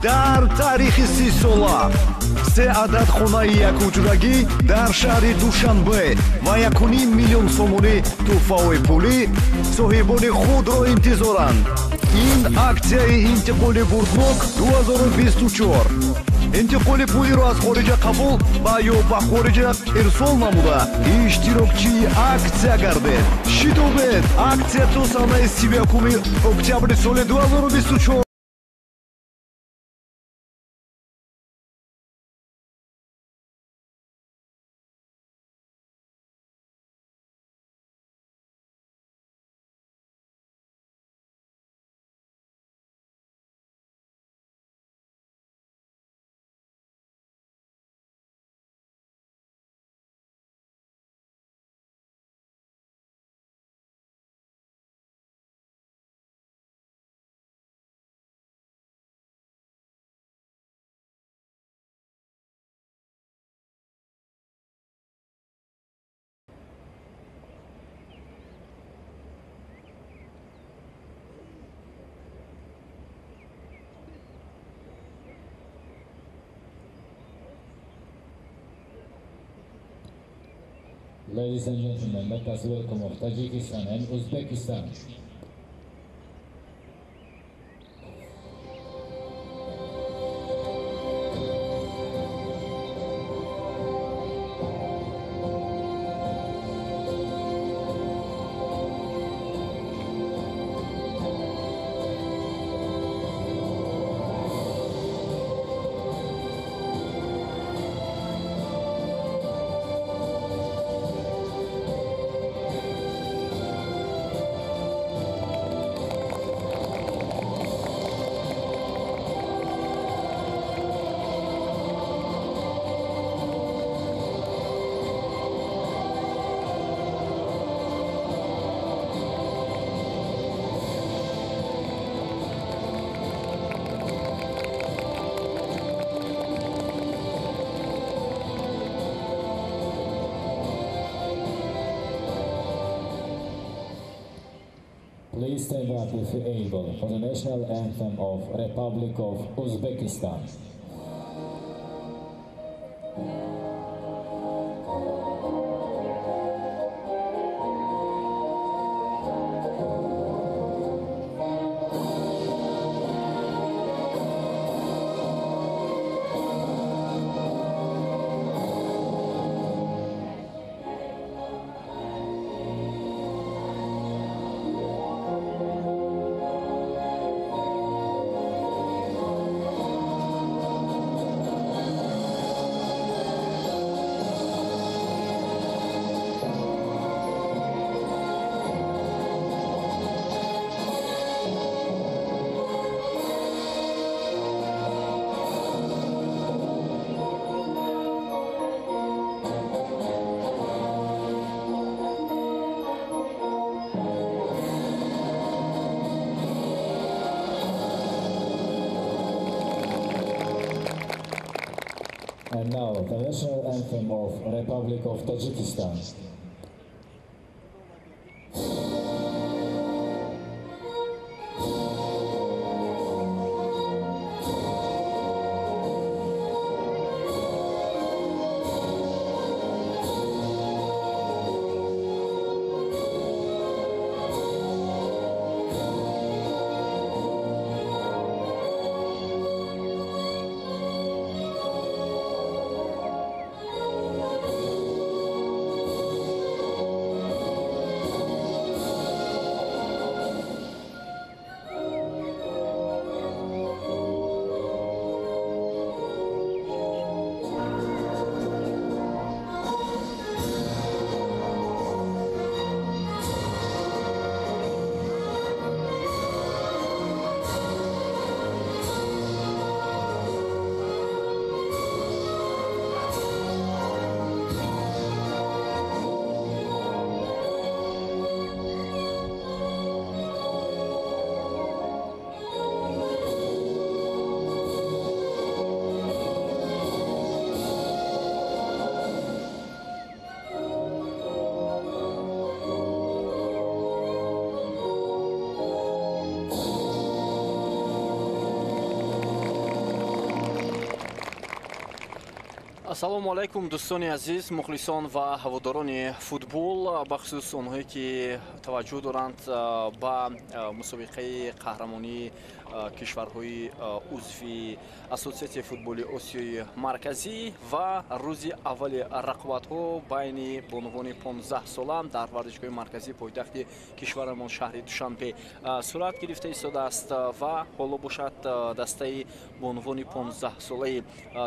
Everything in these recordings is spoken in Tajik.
Дар таърихи 30 сола се адад хонаи якҳуҷрагӣ дар шаҳри Душанбе ва 1,5 миллион сомонӣ тӯҳфаҳои пулӣ соҳибони худро интизоранд. Ин аксияи интиқоли бурднок 2024. Интиқоли пулиро аз хориҷа қабул ва ё ба хориҷа ирсол намуда, иштирокчии аксия гардед. Шитобед, аксия то санаи 31 октябри соли 2024. Ladies and gentlemen, let us welcome of Tajikistan and Uzbekistan. Please stand up if you're able for the national anthem of Republic of Uzbekistan. And now, the national anthem of Republic of Tajikistan. Ассалому алайкум, дӯстони азиз, мухлисон ва ҳаводорони футбол, бахусус онҳое ки таваҷҷӯҳ доранд ба мусобиқаи қаҳрамонии кишварҳои узви Ассотсиатсияи футболи Осиёи Марказӣ ва рӯзи аввали рақобатҳо байни бонувони 15 сола дар варзишгоҳи марказии пойтахти кишварамон, шаҳри Душанбе, сурат гирифта истодааст. Ва ҳоло бошад, дастаи бонувони 15-солаи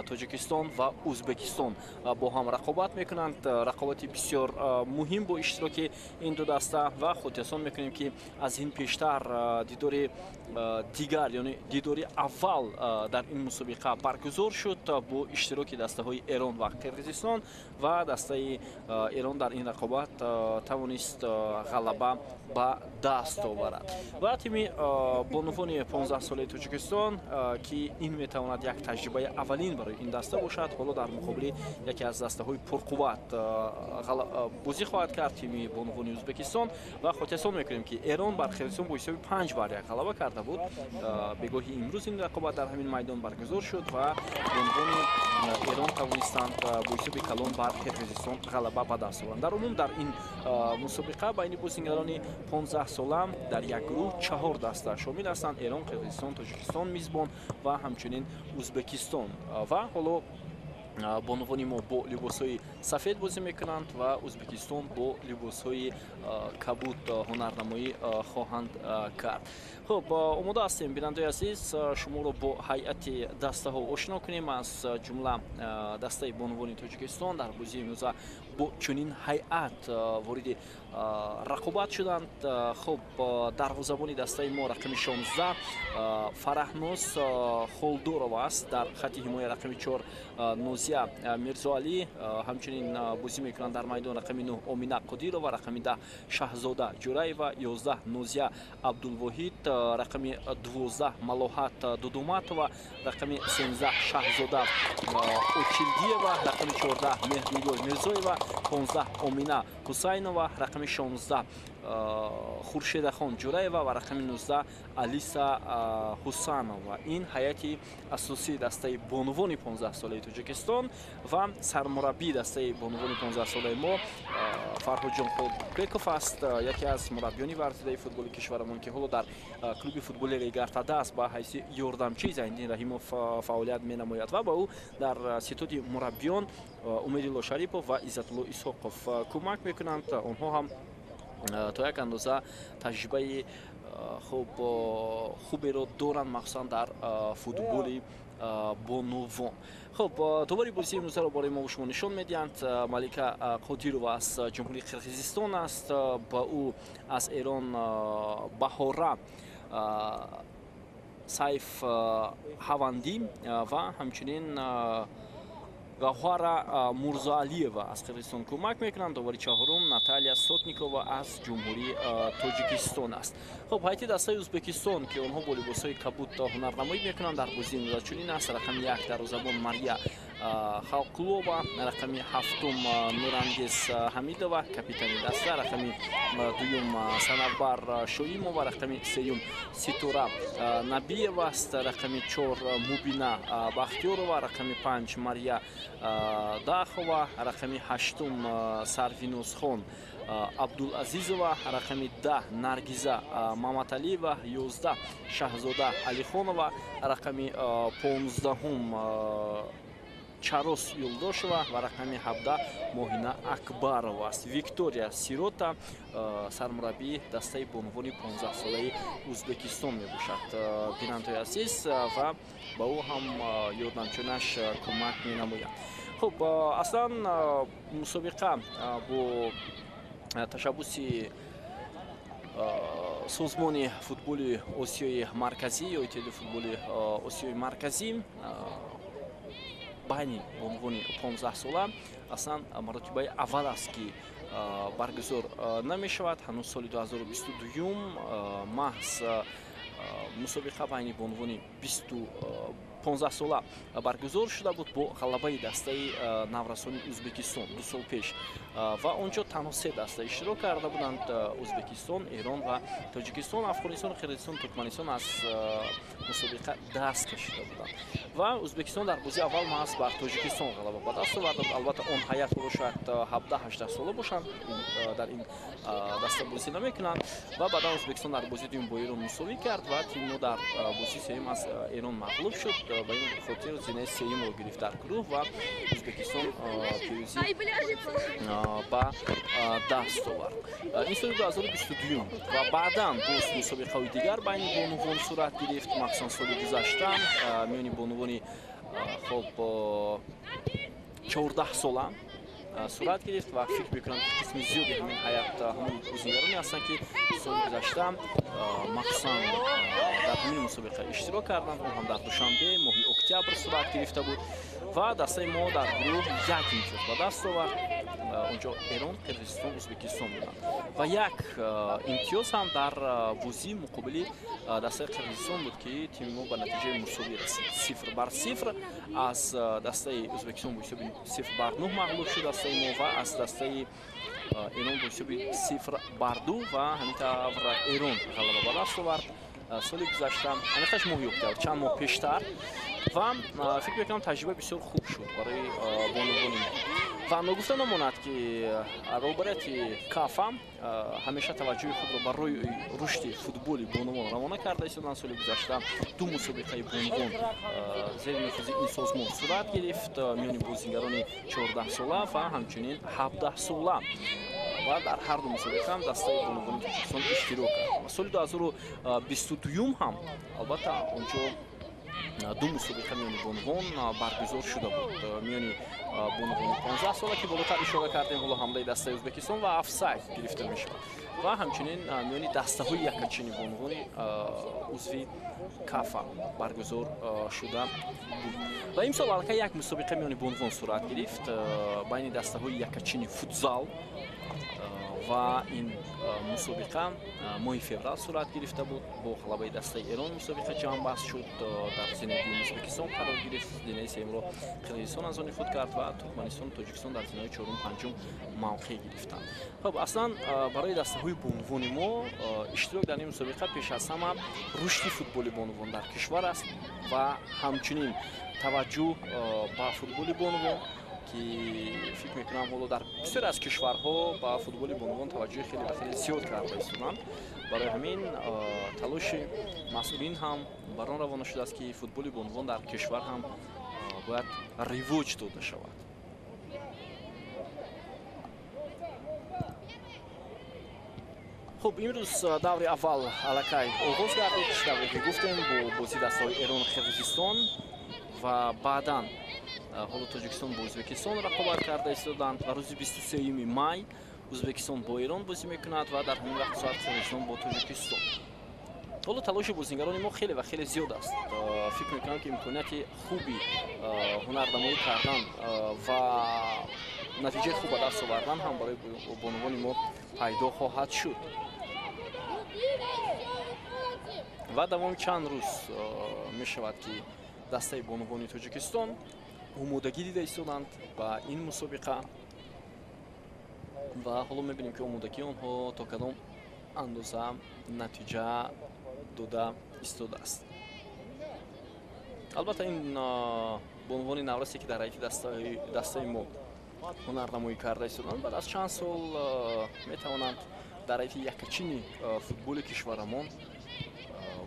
Тоҷикистон ва Узбекистон бо ҳам рақобат мекунанд. Рақобати бисёр муҳим бо иштироки ин ду даста. Ва хотиррасон мекунем, ки аз ин пештар дидори дигар, яъне дидори аввал дар ин мусобиқа баргузор шуд бо иштироки дастаҳои Эрон ва Қирғизистон ва дастаи Эрон дар ин рақобат тавонист ғалаба ба даст оварад. Ва тими бонувони 15-солаи Тоҷикистон, ки ин метавонад як таҷрибаи аввалин барои ин даста бошад, ҳоло дар муқобили яке аз дастаҳои пурқувват бозӣ хоҳад кард, тими бонувони Ӯзбекистон. Ва хотиррасон мекунем, ки Эрон бар Қирғизистон бо ҳисоби 5-1 ғалаба карда буд. Бегоҳи имрӯз ин рақобат дар ҳамин майдон баргузор шуд ва бонувони Эрон тавонистанд бо ҳисоби калон бар Қирғизистон ғалаба ба даст оваранд. Дар умум дар ин мусобиқа байни бозигарони 15 сола дар як гурӯҳ чаҳор даста шомил ҳастанд: Эрон, Қирғизистон, Тоҷикистон мизбон ва ҳамчунин Узбекистон. Ва ҳоло бонувони мо бо либосҳои сафед бозӣ мекунанд ва Узбекистон бо либосҳои кабуд ҳунарнамоӣ хоҳанд кард. Хуб, омода ҳастем, бинандаои азиз, шуморо бо ҳайати дастаҳо ошино кунем. Аз ҷумла дастаи бонувони Тоҷикистон дар бозии имрӯза бо чунин ҳайат вориди рақобат шуданд. Хуб, дарвозабони дастаи мо рақами 16 Фараҳноз Холдорова аст. Дар хатти ҳимоя рақами 4 Нозия Мирзоалӣ, ҳамчунин бозӣ мекунанд дар майдон рақами 9 Омина Қодирова, рақами 10 Шаҳзода Ҷураева, 11 Нозия Абдулвоҳид, рақами 12 Малоҳат Дудуматова, рақами 13 Шаҳзода Очилдиева, рақами 14 Меҳрнигор Мирзоева, 15 Омина Ҳусайнова, рақами 16 Хуршедахон Ҷураева ва рақами 19 Алиса Ҳусанова. Ин ҳайати асосии дастаи бонувони 15-солаи Тоҷикистон. Ва сармураббии дастаи бонувони 15-солаи мо Фарҳодҷон Холбеков аст, яке аз мураббиёни варзидаи футболи кишварамон, ки ҳоло дар клуби футболи Регар-ТадАЗ ба ҳайси ёрдамчии Зайниддин Раҳимов фаъолият менамояд. Ва ба ӯ дар ситоди мураббиён Умедулло Шарипов ва Иззатулло Исҳоқов кӯмак мекунанд. Онҳо ҳам то як андоза таҷрибаи хуб хуберо доранд, махсусан дар футболи бонувон. Хуб, довари бозии имрӯзаро барои мо шумо нишон медиҳанд. Малика Қодирова аз Ҷумҳурии Қирғизистон аст. Ба ӯ аз Эрон Баҳора Сайф Ҳавандӣ ва ҳамчунин Гавҳара Мурзоалиева аз Қирғизистон кӯмак мекунанд. Довари чаҳорум Наталия Сотникова аз Ҷумҳурии Тоҷикистон аст. Хуб, ҳайати дастаи Ӯзбекистон, ки онҳо бо либосҳои кабуд ҳунарнамоӣ мекунанд, дар бозии имрӯза чунин аст: рақами 1 дарвозабон Мария Халқулова, рақами ҳафтум Нурангез Ҳамидова, капитани даста, рақами дуюм Санавбар Шоимова, рақами сеюм Ситора Набиева аст, рақами чор Мубина Бахтиёрова, рақами панҷ Мария Дахова, рақами ҳаштум Сарвинозхон Абдулазизова, рақами 10 Наргиза Маматалиева, 11 Шаҳзода Алихонова, рақами 15-ум Чарос Юлдошева ва рақами 17 Моҳина Акбарова аст. Виктория Сирота сармураббии дастаи бонувони 15-солаи Ӯзбекистон мебошад, бинандаои азиз, ва ба ӯ ҳам ёрдамчонаш кӯмак менамоянд. Хуб, аслан мусобиқа бо ташаббуси Созмони футболи Осиёи Марказӣ ё Иттиҳоди футболи Осиёи Марказӣ байни бонувони 15 сола аслан маротибаи аввал аст, ки баргузор намешавад. Ҳанӯз соли 2022 маҳз мусобиқа байни бонувони 15 сола баргузор шуда буд бо ғалабаи дастаи наврасони Ӯзбекистон 2 сол пеш. Ва он ҷо танҳо се даста иштирок карда буданд: Ӯзбекистон, Эрон ва Тоҷикистон. Афғонистон, Қирғизистон, Туркманистон аз мусобиқа даст кашида буданд ва Ӯзбекистон дар бозии аввал маҳз бар Тоҷикистон ғалаба ба даст овард. Албатта, он ҳайат ҳоло шояд 17-18 сола бошанд, дар ин даста бозӣ намекунанд. Ва баъдан Ӯзбекистон дар бозии дуюм бо Эрон мусовӣ кард ва тими мо дар бозии сеюм аз Эрон мағлуб шуд. Ба ин хотир зинаи сеюмро гирифт дар гурӯҳ ва Ӯзбекистон пирӯзӣ ба даст овард. Ин соли 2022 ва баъдан боз мусобиқаҳои дигар байни бонувон сурат гирифт, махсусан соли гузашта миёни бонувони хоб 14 сола сурат гирифт ва фикр мекунам, ки қисми зиёди ҳамин ҳайат ҳамон бозигароне ҳастанд, ки соли гузашта махсусан дар ҳамин мусобиқа иштирок карданд. Он ҳам дар Душанбе моҳи октябр сурат гирифта буд ва дастаи мо дар гурӯҳ як имтиёз ба даст овард. Онҷо Эрон, Қирғизистон, Ӯзбекистон буданд ва як имтиёз ҳам дар бозии муқобили дастаи Қирғизистон буд, ки тими мо ба натиҷаи мусовӣ расид, 0-0. Аз дастаи Ӯзбекистон бо ҳисоби 0-9 мағлуб шуд дастаи мо ва аз дастаи Эрон бо ҳисоби 0-2 ва ҳамин тавр Эрон ғалаба ба даст овард соли гузашта, аниқаш моҳи октябр, чанд моҳ пештар. Ва фикр мекунам, таҷриба бисёр хуб шуд барои бонувони мо. Ва ногуфта намонад, ки роҳбарияти КАФА ҳамеша таваҷҷӯҳи худро барои рушди футболи бонувон равона карда истоданд. Соли гузашта ду мусобиқаи бонувон зери нуфузи ин созмон сурат гирифт миёни бозигарони 14 сола ва ҳамчунин 17 сола ва дар ҳар ду мусобиқа ҳам дастаи бонувони Тоҷикистон иштирок кард. Соли 2022 ҳам албатта онҷо ду мусобиқа миёни бонувон баргузор шуда буд, миёни бонувони 15 сола, ки болотар ишора кардем. Ҳоло ҳамлаи дастаи Ӯзбекистон ва офсайд гирифта мешавад. Ва ҳамчунин миёни дастаҳои якачини бонувони узви КАФА баргузор шуда буд. Ва имсол аллакай як мусобиқа миёни бонувон сурат гирифт байни дастаҳои якачини футзал ва ин мусобиқа моҳи феврал сурат гирифта буд. Бо ғалабаи дастаи Эрон мусобиқа ҷамъбаст шуд. Дар зинаи дуюм Ӯзбекистон қарор гирифт, зинаи сеюмро Қирғизистон аз они худ кард ва Туркманистону Тоҷикистон дар зинаи чорум, панҷум мавқеъ гирифтанд. Хуб, аслан барои дастаҳои бонувони мо иштирок дар ин мусобиқа пеш аз ҳама рушди футболи бонувон дар кишвар аст ва ҳамчунин таваҷҷӯҳ ба футболи бонувон, ки фикр мекунам, ҳоло дар бисёре аз кишварҳо ба футболи бонувон таваҷҷӯҳи хеле ва хеле зиёд карда истоданд. Барои ҳамин талоши масъулин ҳам бар он равона шудааст, ки футболи бонувон дар кишвар ҳам бояд ривоҷ дода шавад. Хуб, имрӯз даври аввал аллакай оғоз гардид, тавре ки гуфтем, бо бозии дастаҳои Эрону Қирғизистон ва баъдан ҳоло Тоҷикистон бо Ӯзбекистон рақобат карда истоданд. Ва рӯзи 23 май Ӯзбекистон бо Эрон бозӣ мекунад ва дар ҳамин вақт соат Қирғизистон бо Тоҷикистон. Ҳоло талоши бозигарони мо хеле ва хеле зиёд аст. Фикр мекунам, ки имконияти хуби ҳунарнамоӣ кардан ва натиҷаи хуб ба даст овардан ҳам барои бонувони мо пайдо хоҳад шуд. Ва давоми чанд рӯз мешавад, ки дастаи бонувони Тоҷикистон омодагӣ дида истоданд ба ин мусобиқа ва ҳоло мебинем, ки омодагии онҳо то кадом андоза натиҷа дода истодааст. Албатта, ин бонувони наврасе, ки дар ҳайати дастаи мо ҳунарнамоӣ карда истоданд, баъд аз чанд сол метавонанд дар ҳайати якачини футболи кишварамон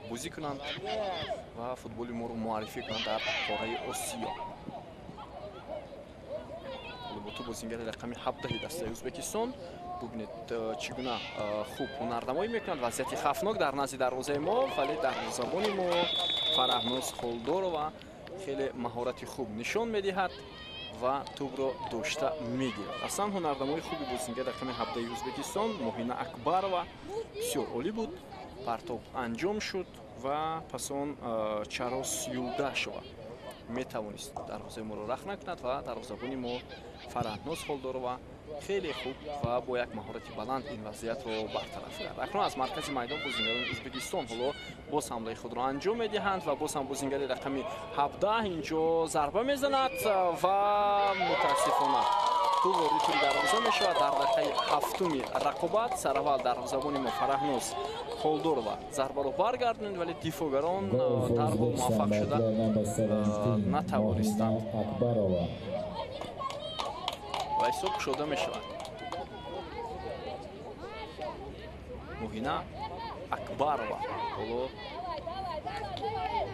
бозӣ кунанд ва футболи моро муаррифӣ кунанд дар қораи Осиё. Бо ту бозингари рақами 17-и дастаи Ӯзбекистон. Бубинед, чӣ гуна хуб ҳунарнамоӣ мекунад. Вазъияти хавфнок дар назди дарвозаи мо, вале дарвозабони мо Фараҳноз Холдорова хеле маҳорати хуб нишон медиҳад ва тӯбро дошта мегирад. Аслан ҳунарнамои хуби бозингар рақами 17-и Ӯзбекистон Моҳина Акбарова бисёр олӣ буд. Партоб анҷом шуд ва пас он Чарос Юлдашова метавонист дарвозаи моро рахна кунад ва дарвозабони мо Фараҳноз Холдорова хеле хуб ва бо як маҳорати баланд ин вазъиятро бартараф кард. Акнун аз маркази майдон бозингарони Ӯзбекистон ҳоло боз ҳамлаи худро анҷом медиҳанд ва боз ҳам бозингари рақами 17 инҷо зарба мезанад ва мутаассифона Тӯб ворид тури дарвоза мешавад дар дақиқаи ҳафтуми рақобат. Сараввал дарвозабони мо Фараҳноз Холдорова зарбаро баргардонид, вале дифоъгарон дарҳол муваффақ шуда натавонистанд ва ҳисоб кушода мешавад. Муҳина Акбарова ҳоло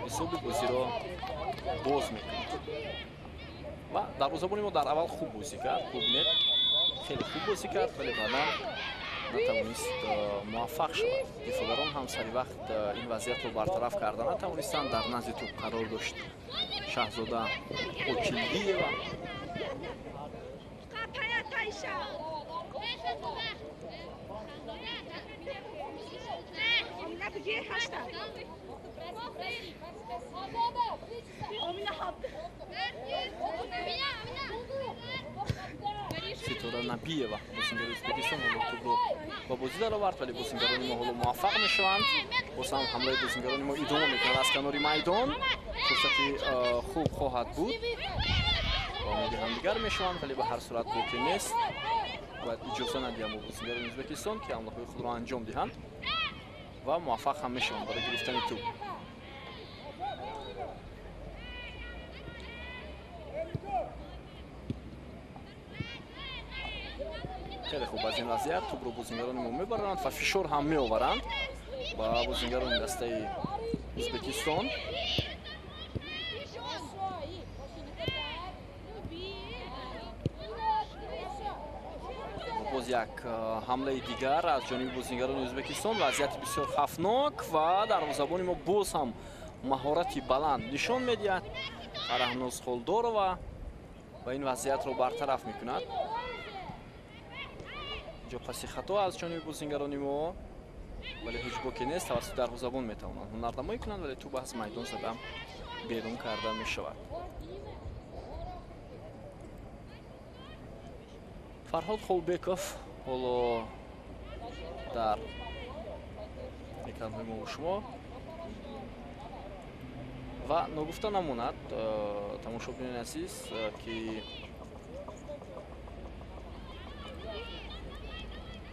ҳисоби бозиро боз мекунад ва дарвозабони мо дар аввал хуб бозӣ кард. Бубинед, хеле хуб бозӣ кард, вале баъдан натавонист муваффақ шавад. Дифоъгарон ҳам сари вақт ин вазъиятро бартараф карда натавонистанд. Дар назди тӯб қарор дошт Шаҳзода Очилдиева. Ситора Набиева бозингари Ӯзбекистон ҳоло тӯбро ба бозӣ даровард, вале бозингарони мо ҳоло муваффақ мешаванд. Боз ҳам ҳамлаи бозингарони мо идома мекунад аз канори майдон. Фурсати хуб хоҳад буд, ба умеди ҳамдигар мешаванд, вале ба ҳар сурат боке нест. Бояд иҷоза надиҳам бо бозингарони Ӯзбекистон, ки ҳамлаҳои худро анҷом диҳанд ва муваффақ ҳам мешаванд барои гирифтани тӯб. Хеле хуб аз ин вазъият тӯбро бозингарони мо мебаранд ва фишор ҳам меоваранд ба бозингарони дастаи Ӯзбекистон. Боз як ҳамлаи дигар аз ҷониби бозингарони Ӯзбекистон. Вазъияти бисёр хавфнок ва дарвозабони мо боз ҳам маҳорати баланд нишон медиҳад. Фараҳноз Холдорова ва ин вазъиятро бартараф мекунад. Инҷо паси хато аз ҷониби бозингарони мо, вале ҳеҷ боке нест. Тавассути дарвозабон метавонанд ҳунарнамоӣ кунанд, вале тӯб аз майдон зада берун карда мешавад. Фарҳод Холбеков ҳоло дар экранҳои мо шумо ва ногуфта намонад, тамошобинони азиз, ки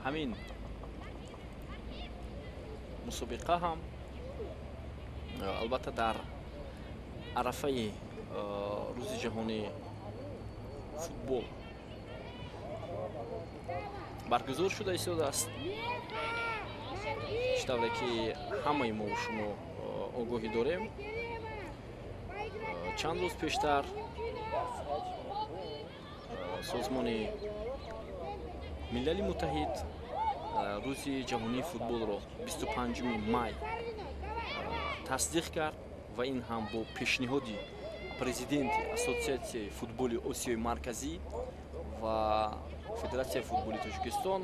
ҳамин мусобиқа ҳам албатта дар арафаи рӯзи ҷаҳонии футбол баргузор шуда истодааст. Чӣ тавре ки ҳамаи мо шумо огоҳӣ дорем, чанд рӯз пештар Созмони Милали Муттаҳид рӯзи ҷаҳонии футболро 25 май тасдиқ кард ва ин ҳам бо пешниҳоди президенти Ассотсиатсияи футболи Осиёи Марказӣ ва Федератсияи футболи Тоҷикистон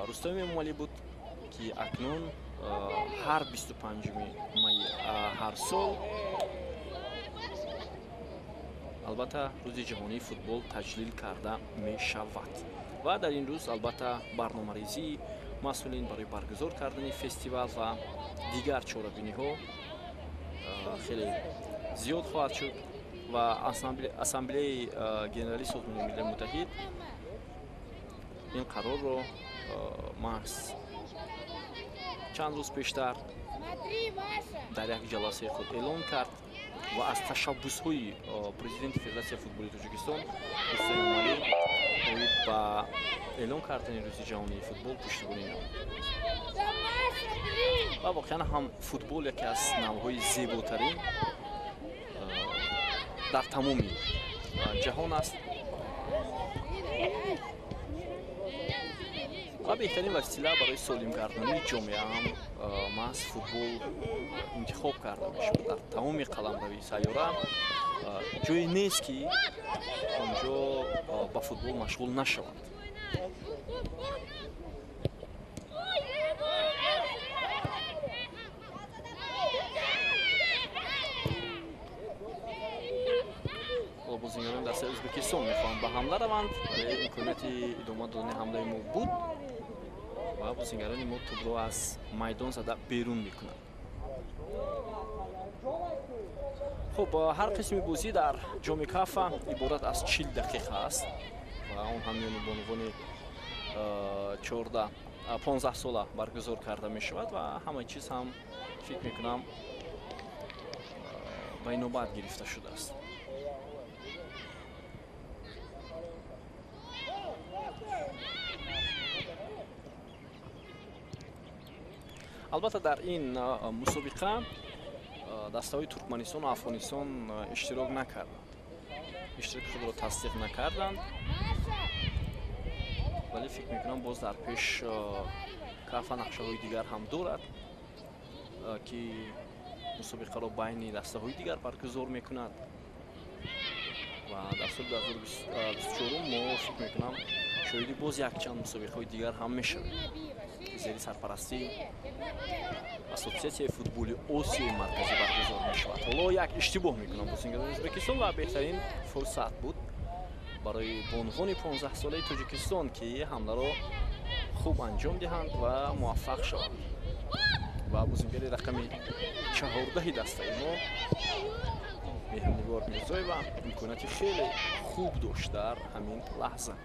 Рустам Эмомалӣ буд, ки акнун ҳар 25 майи ҳар сол албатта рӯзи ҷаҳонии футбол таҷлил карда мешавад. Ва дар ин рӯз албатта барномарезии масъулин барои баргузор кардани фестивал ва дигар чорабиниҳо хеле зиёд хоҳад шуд ва Ассамблеяи Генералии Созмони Милали Муттаҳид ин қарорро маҳз чанд рӯз пештар дар як ҷаласаи худ эълон кард ва аз ташаббусҳои президенти Федератсияи футболи Тоҷикистон Рустам Эмомалӣ оид ба эълон кардани рӯзи ҷаҳонии футбол пуштибонӣ намуд. Ва воқеан ҳам футбол яке аз навъҳои зеботарин дар тамоми ҷаҳон аст ва беҳтарин васила барои солимгардонии ҷомеа ҳам маҳз футбол интихоб карда мешавад. Дар тамоми қаламрави сайёра ҷое нест, ки онҷо ба футбол машғул нашаванд. Бозингарони дастаи Ӯзбекистон мехоҳанд ба ҳамла раванд, вале имконияти идома додани ҳамлаи мо буд ва бозингарони мо тӯбро аз майдон зада берун мекунанд. Хуб, ҳар қисми бозӣ дар ҷоми Кафа иборат аз 40 дақиқа аст. ва он ҳам миёни бонувони 14-15 сола баргузор карда мешавад ва ҳама чиз ҳам фикр мекунам ба инобат гирифта шудааст. Албатта, дар ин мусобиқа дастаҳои Туркманистону Афғонистон иштирок накарданд, иштироки худро тасдиқ накарданд, вале фикр мекунам, боз дар пеш Кафа нақшаҳои дигар ҳам дорад, ки мусобиқаро байни дастаҳои дигар баргузор мекунад. Ва дар соли 2024 мо, фикр мекунам, шоҳиди боз якчанд мусобиқаҳои дигар ҳам мешавем, ки зери сарпарастии Ассотсиатсияи футболи Осиёи Марказӣ баргузор мешавад. Ҳоло як иштибоҳ мекунам бозингарони Ӯзбекистон ва беҳтарин фурсат буд барои бонувони 15-солаи Тоҷикистон, ки ҳамларо хуб анҷом диҳанд ва муваффақ шаванд. Ва бозингари рақами 14-и дастаи мо Меҳрнигор Мирзоева имконияти хеле хуб дошт дар ҳамин лаҳза.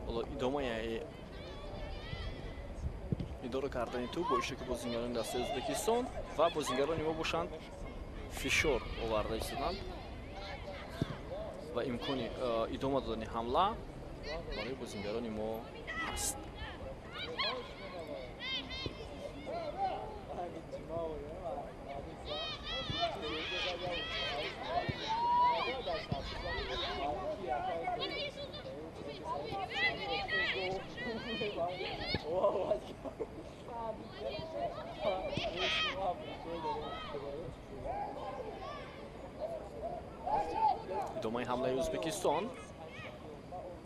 Ҳоло идомаи идора кардани тӯб бо иштироки бозингарони дастаи Ӯзбекистон ва бозингарони мо бошанд, фишор оварда истоданд ва имкони идома додани ҳамла барои бозингарони мо ҳаст. Идомаи ҳамлаи Ӯзбекистон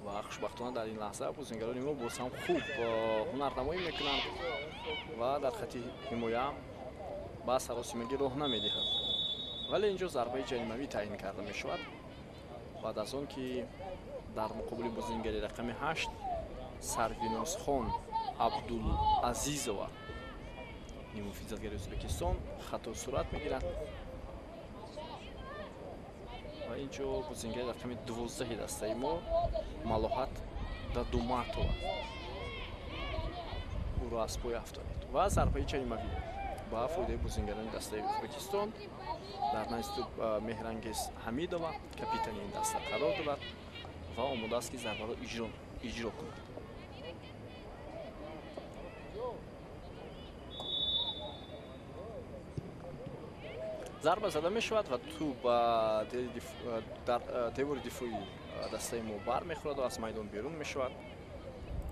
ва хушбахтона дар ин лаҳза бозингарони мо боз ҳам хуб ҳунарнамоӣ мекунанд ва дар хати ҳимоя ба саросимагӣ роҳ намедиҳанд. Вале инҷо зарбаи ҷаримавӣ таъин карда мешавад баъд аз он ки дар муқобили бозингари рақами 8 Сарвинозхон Абдулазизова, ниммуҳофизатгари Ӯзбекистон, хато сурат мегирад. Ва инҷо бозингари рақами 12-и дастаи мо Малоҳат Дадуматова ӯро аз пой афтонид ва зарбаи ҷаримавӣ ба фоидаи бозингарони дастаи Ӯзбекистон. Дар назди тӯб Меҳрангез Ҳамидова, капитани ин даста, қарор дорад ва омода аст, ки зарбаро иҷро кунад. Зарба зада мешавад ва тӯб дар девори дифоии дастаи мо бармехӯраду аз майдон берун мешавад.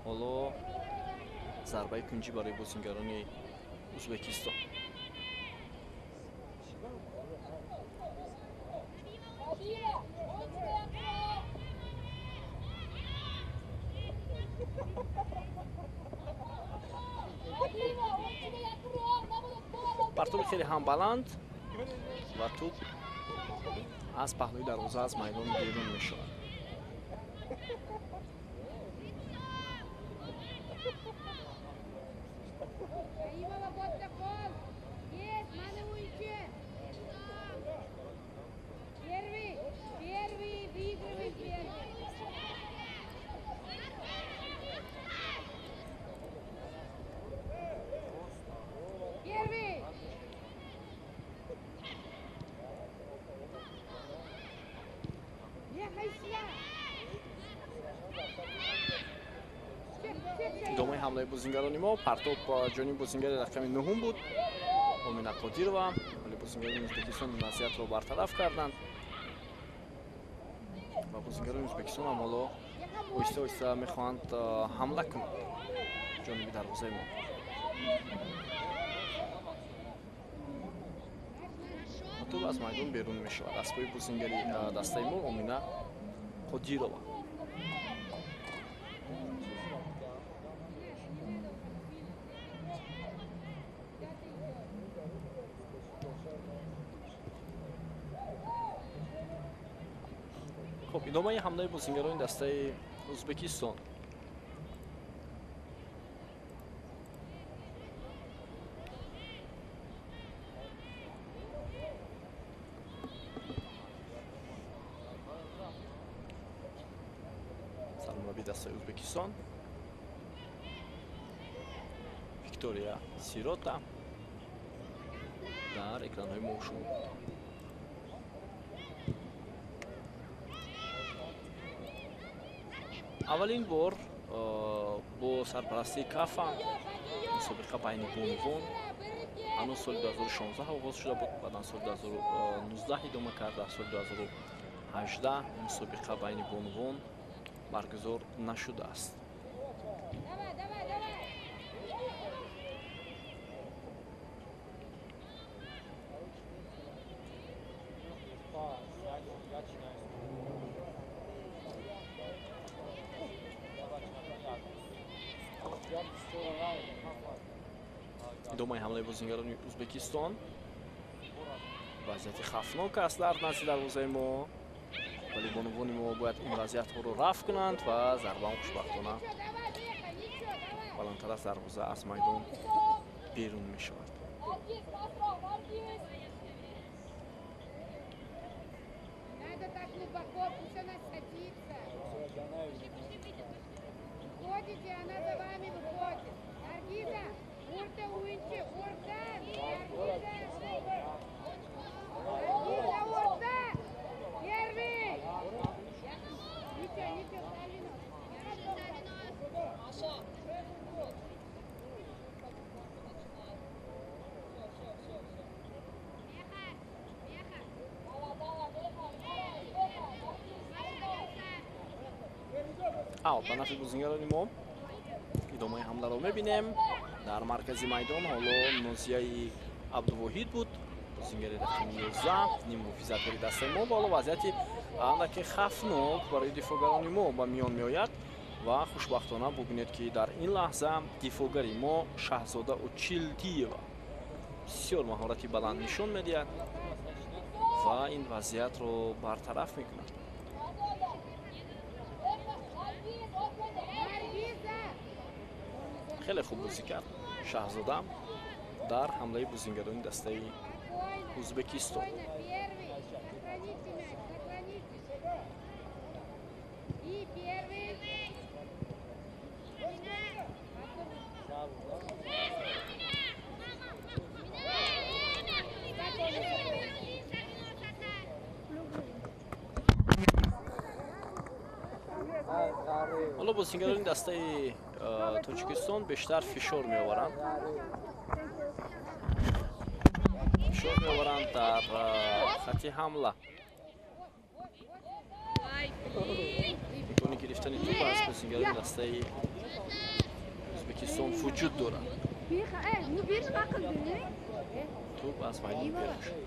Ҳоло зарбаи кунҷӣ барои бозингарони Ӯзбекистон. Партоби хеле ҳам баланд ва тӯб аз паҳлӯи дарвоза аз майдон берун мешавад. Идомаи ҳамлаи бозингарони мо. Партоб ҷониби бозингари рақами 9 буд, Омина Қодирова, вале бозингарони Ӯзбекистон вазъиятро бартараф карданд ва бозингарони Ӯзбекистон ҳам ҳоло оҳиста оҳиста мехоҳанд ҳамла кунанд ҷониби дарвозаи мо. Тӯб аз майдон берун мешавад. Аз пои бозингари дастаи мо Омина Қодирова. Хуб, идомаи ҳамлаи бозингарони дастаи Ӯзбекистон. Сармураббии дастаи Ӯзбекистон Виктория Сирота дар экранҳои мо шумо. Аввалин бор бо сарпарастии КАФА мусобиқа байни бонувон ҳанӯз соли 2016 оғоз шуда буд, баъдан соли 2019 идома кард. Дар соли 2018 мусобиқа байни бонувон баргузор нашудааст. Идомаи ҳамлаи бозингарони Ӯзбекистон. Вазъияти хавфнок аст дар назди дарвозаи мо, вале бонувони мо бояд ин вазъиятҳоро рафъ кунанд ва зарбаам хушбахтона баландтар аз дарвоза аз майдон берун мешавад. Аут ба нафи бозингарони мо. Идомаи ҳамларо мебинем. Дар маркази майдон ҳоло Нозияи Абдувоҳид буд, бозингари рақами 11, ниммуҳофизатгари дастаи мо. Ва ҳоло вазъияти андаке хавфнок барои дифоъгарони мо ба миён меояд ва хушбахтона бубинед, ки дар ин лаҳза дифоъгари мо Шаҳзода Очилдиева бисёр маҳорати баланд нишон медиҳад ва ин вазъиятро бартараф мекунад. Хеле хуб бозӣ кард Шаҳзода дар ҳамлаи бозингарони дастаи Ӯзбекистон. Ҳоло бозингарони дастаи Тоҷикистон бештар фишор меоваранд. Фишор меоваранд дар хати ҳамла. Имкони гирифтани тӯб аз бозингарони дастаи Ӯзбекистон вуҷуд дорад. Тӯб аз майдон берун шуд.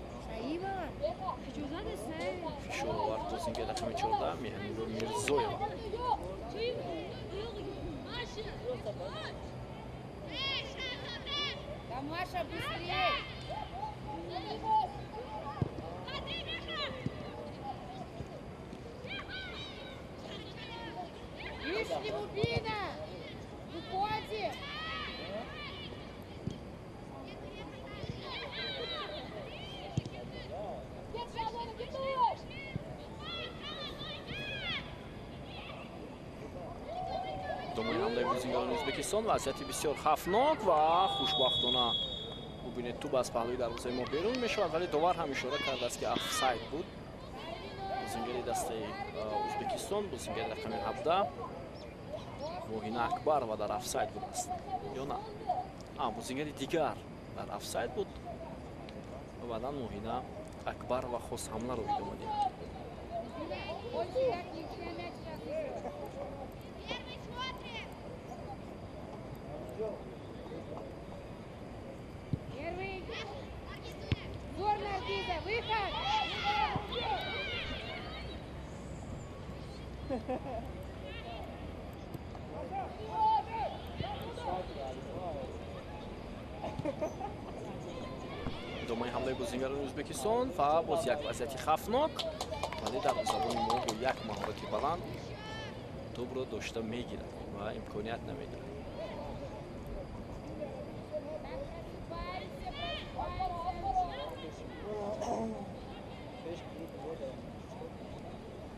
Фишор овард бозингари рақами 14 Меҳрнигор Мирзоева. Маша, быстрее! Вышли, Мубина! Выходим! Идомаи ҳамлаи бозингарони Ӯзбекистон. Вазъияти бисёр хавфнок ва хушбахтона бубинед, тӯб аз паҳлӯи дарвозаи мо берун мешавад, вале довар ҳам ишора кардааст, ки офсайд буд. Бозингари дастаи Ӯзбекистон, бозингари рақами 17 Моҳина Акбарова дар офсайд будааст ё на? Бозингари дигар дар офсайд буд ва баъдан Моҳина Акбарова хост ҳамларо идома диҳад. Зор, Наргиза, выход! Идомаи ҳамлаи бозингарони Ӯзбекистон ва боз як вазъияти хавфнок, вале дарвозабони мо бо як маҳорати баланд тӯбро дошта мегирад ва имконият намедиҳад.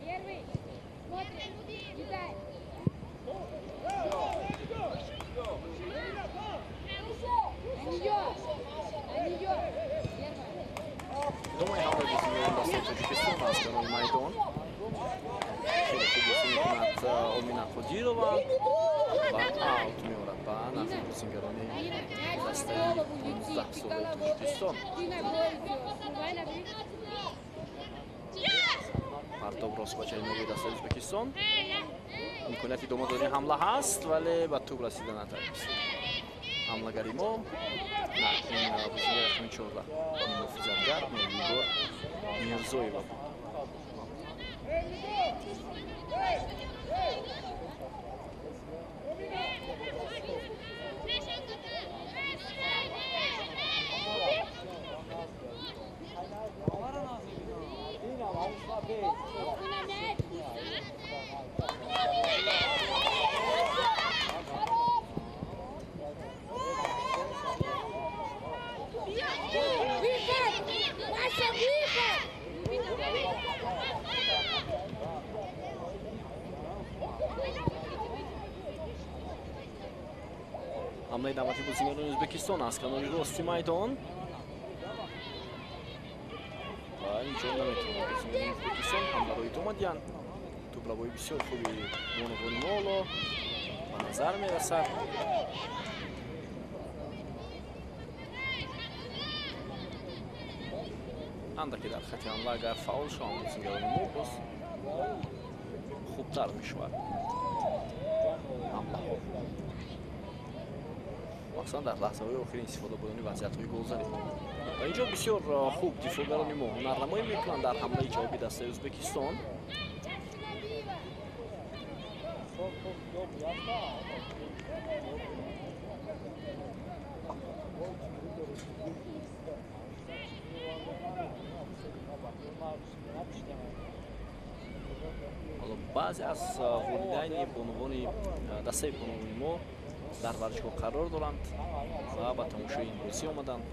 Первый. Смотрим. Кидай. На нее. На нее. Идомаи ҳамлаи бозингарони дастаи Тоҷикистон аз канори майдон. Хеле хуб бозӣ мекунад Омина Қодирова ва аут меорад ба нафъи бозингарони дастаи 19-солаи Тоҷикистон. Партоб рост ба ҷаноби дастаи Ӯзбекистон. Имконияти идома додани ҳамла ҳаст, вале ба тӯб расида натавонист. Ҳамлагари мо на, ин бозигари рақами 14 муҳофизатгар Меҳрнигор Мирзоева буд. Маша, выход! Ҳамлаи даъвати бозингарони Ӯзбекистон аз канори рости майдон ва инҷо наметавонад бозингарони Ӯзбекистон ҳамларо идома диҳанд. Тӯбравои бисёр хуби бонувони мо ҳоло ба назар мерасад. Андаке дар хати ҳамла агар фаъол шаванд бозингарони мо, боз хубтар мешавад ҳамлаҳо, махсусан дар лаҳзаҳои охири истифода бурдани вазъиятҳои голзанӣ. Ва инҷо бисёр хуб дифоъгарони мо ҳунарнамоӣ мекунанд дар ҳамлаи ҷавоби дастаи Ӯзбекистон. Ҳоло баъзе аз волидайни бонувони дастаи бонувони мо дар варзишгоҳ қарор доранд ва ба тамошои ин бозӣ омаданд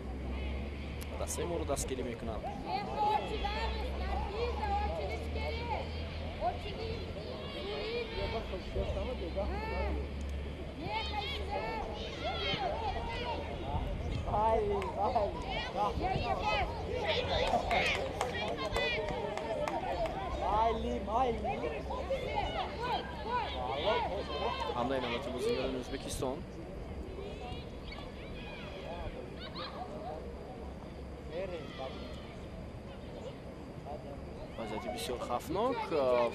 ва дастаи моро дастгирӣ мекунанд. Ҳамлаи навбати бозингарони Ӯзбекистон. Вазъияти бисёр хавфнок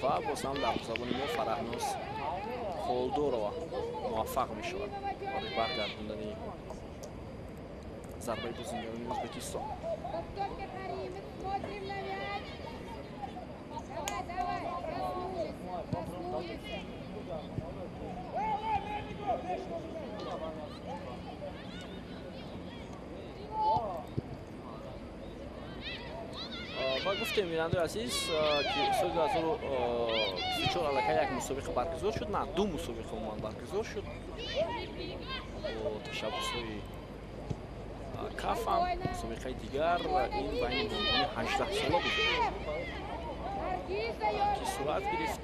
ва боз ҳам дарвозабони мо Фараҳноз Холдорова муваффақ мешавад барои баргардондани зарбаи бозингарони Ӯзбекистон. Ва гуфтем, бинандаи азиз, ки соли 2024 аллакай як мусобиқа баргузор шуд, на, ду мусобиқа умуман баргузор шуд бо ташаббусҳои КАФам. Мусобиқаи дигар ин байни бонувони 18-сола буд, ки сурат гирифт.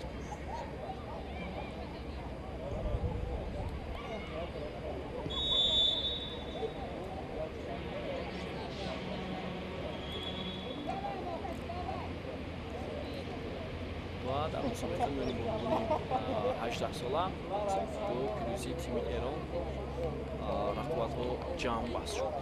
Ва дар мусобиқа миёни бонувони 18-сола бо пирӯзии тими Эрон рақобатҳо ҷамъбаст шуд.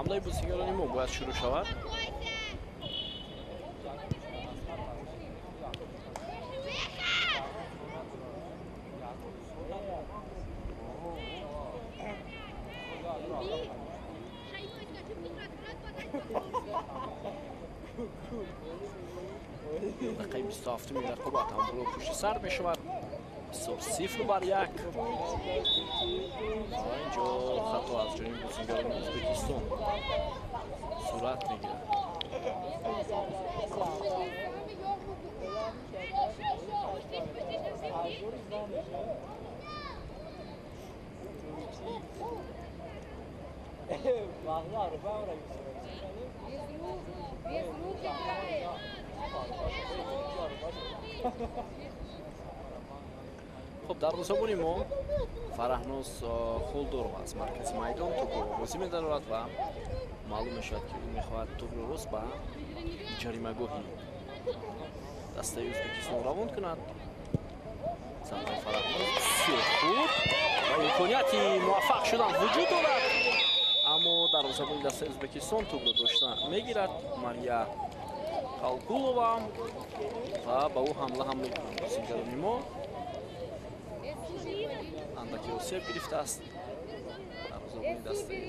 Ҳамлаи бозигарони мо бояд шурӯъ шавад. Дақиқаи 27-уми рақобат ҳамболо пушти сар мешавад. Ҳисоб 0-1. Ва инҷо хато аз ҷониби бозигарони Ӯзбекистон сурат мегирад. Хуб, дарвозабони мо Фараҳноз Хулдурова аз маркази майдон тӯбро бозӣ медарорад ва маълум мешавад, ки ӯ мехоҳад тӯбро рост ба ҷаримагоҳи дастаи Ӯзбекистон равон кунад. Зарбаи Фараҳноз бисёр хуб ва имконияти муваффақ шудан вуҷуд дорад, аммо дарвозабони дастаи Ӯзбекистон тӯбро дошта мегирад Мария Қалқулова ва ба ӯ ҳамла ҳам мекунанд бозигарони мо. Андаки осеб гирифтааст дарвозабони дастаи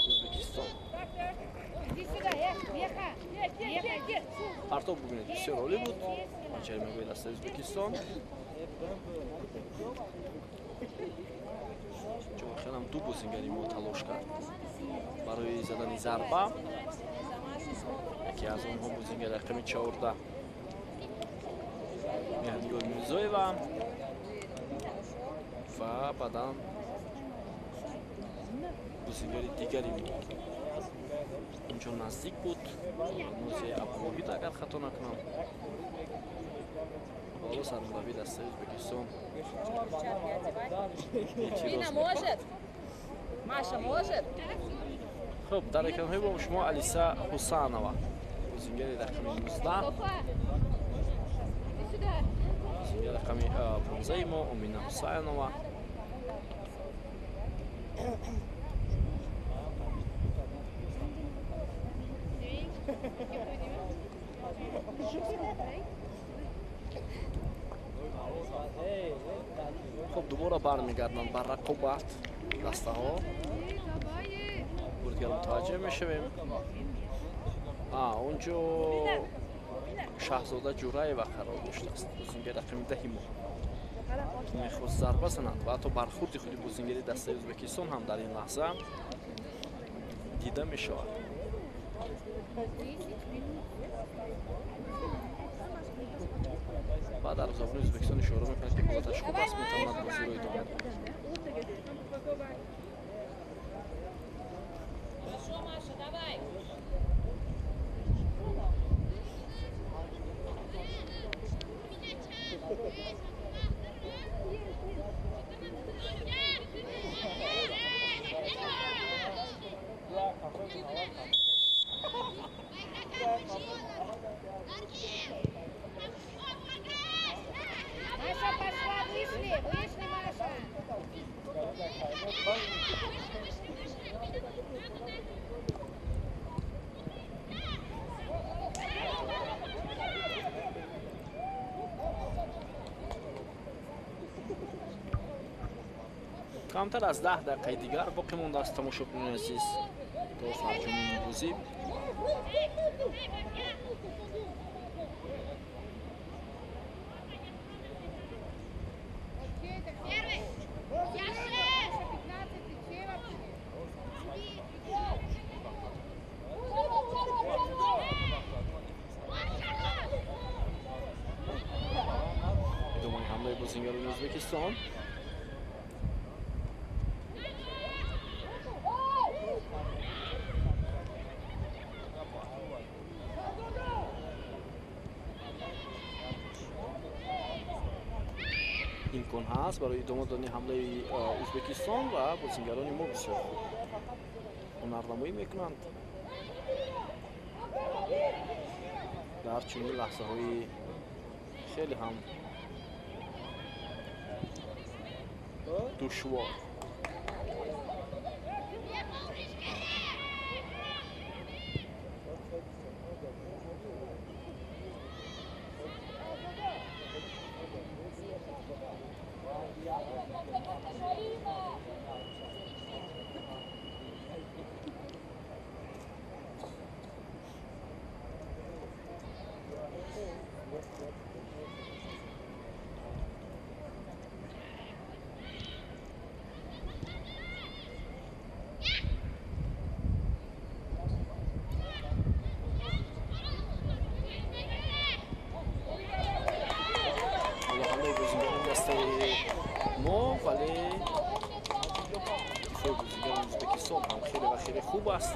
Ӯзбекистон. Партоб бубинед, бисёр олӣ буд ҷаримагоҳи дастаи Ӯзбекистон. Ҷо воқеан ҳам ду бозигари мо талош кард барои задани зарба. Яке аз онҳо бозигари рақами 14 Меҳрнигор Мирзоева ва баъдан бозигари дигари мо инҷо наздик буд, Нозия Абдулвоҳид, агар хато накунам. Ҳоло сармураббии дастаи Ӯзбекистон эътироз мекунад. Хуб, дар экранҳои бо шумо Алиса Ҳусанова, бозигари рақами 19, бозигари рақами 15 мо Омина Ҳусайнова. Хуб, дубора бармегарданд ба рақобат дастаҳо. Бурдгар мутаваҷҷеҳ мешавем. Онҷо Шаҳзода Ҷураева қарор доштааст, бозигари рақами 10 мо. Мехост зарба занад ва ҳатто бархурди худи бозигари дастаи Ӯзбекистон ҳам дар ин лаҳза дида мешавад. Ва дарвозабони Ӯзбекистон ишора мекунад, ки ҳолаташ хуб аст, метавонад бозиро идома диҳад. Маша пошла, вышли, вышли, Маша. Камтар аз 10 дақиқаи дигар боқӣ мондааст, тамошобинони азиз, то фарҷоми бозӣ. Идомаи ҳамлаи бозигарони Ӯзбекистон. Имкон ҳаст барои идома додани ҳамлаи Ӯзбекистон ва бозигарони мо бисёр хуб ҳунарнамоӣ мекунанд дар чунин лаҳзаҳои хеле ҳам душвор. Ӯзбекистон ҳам хеле ва хеле хуб аст.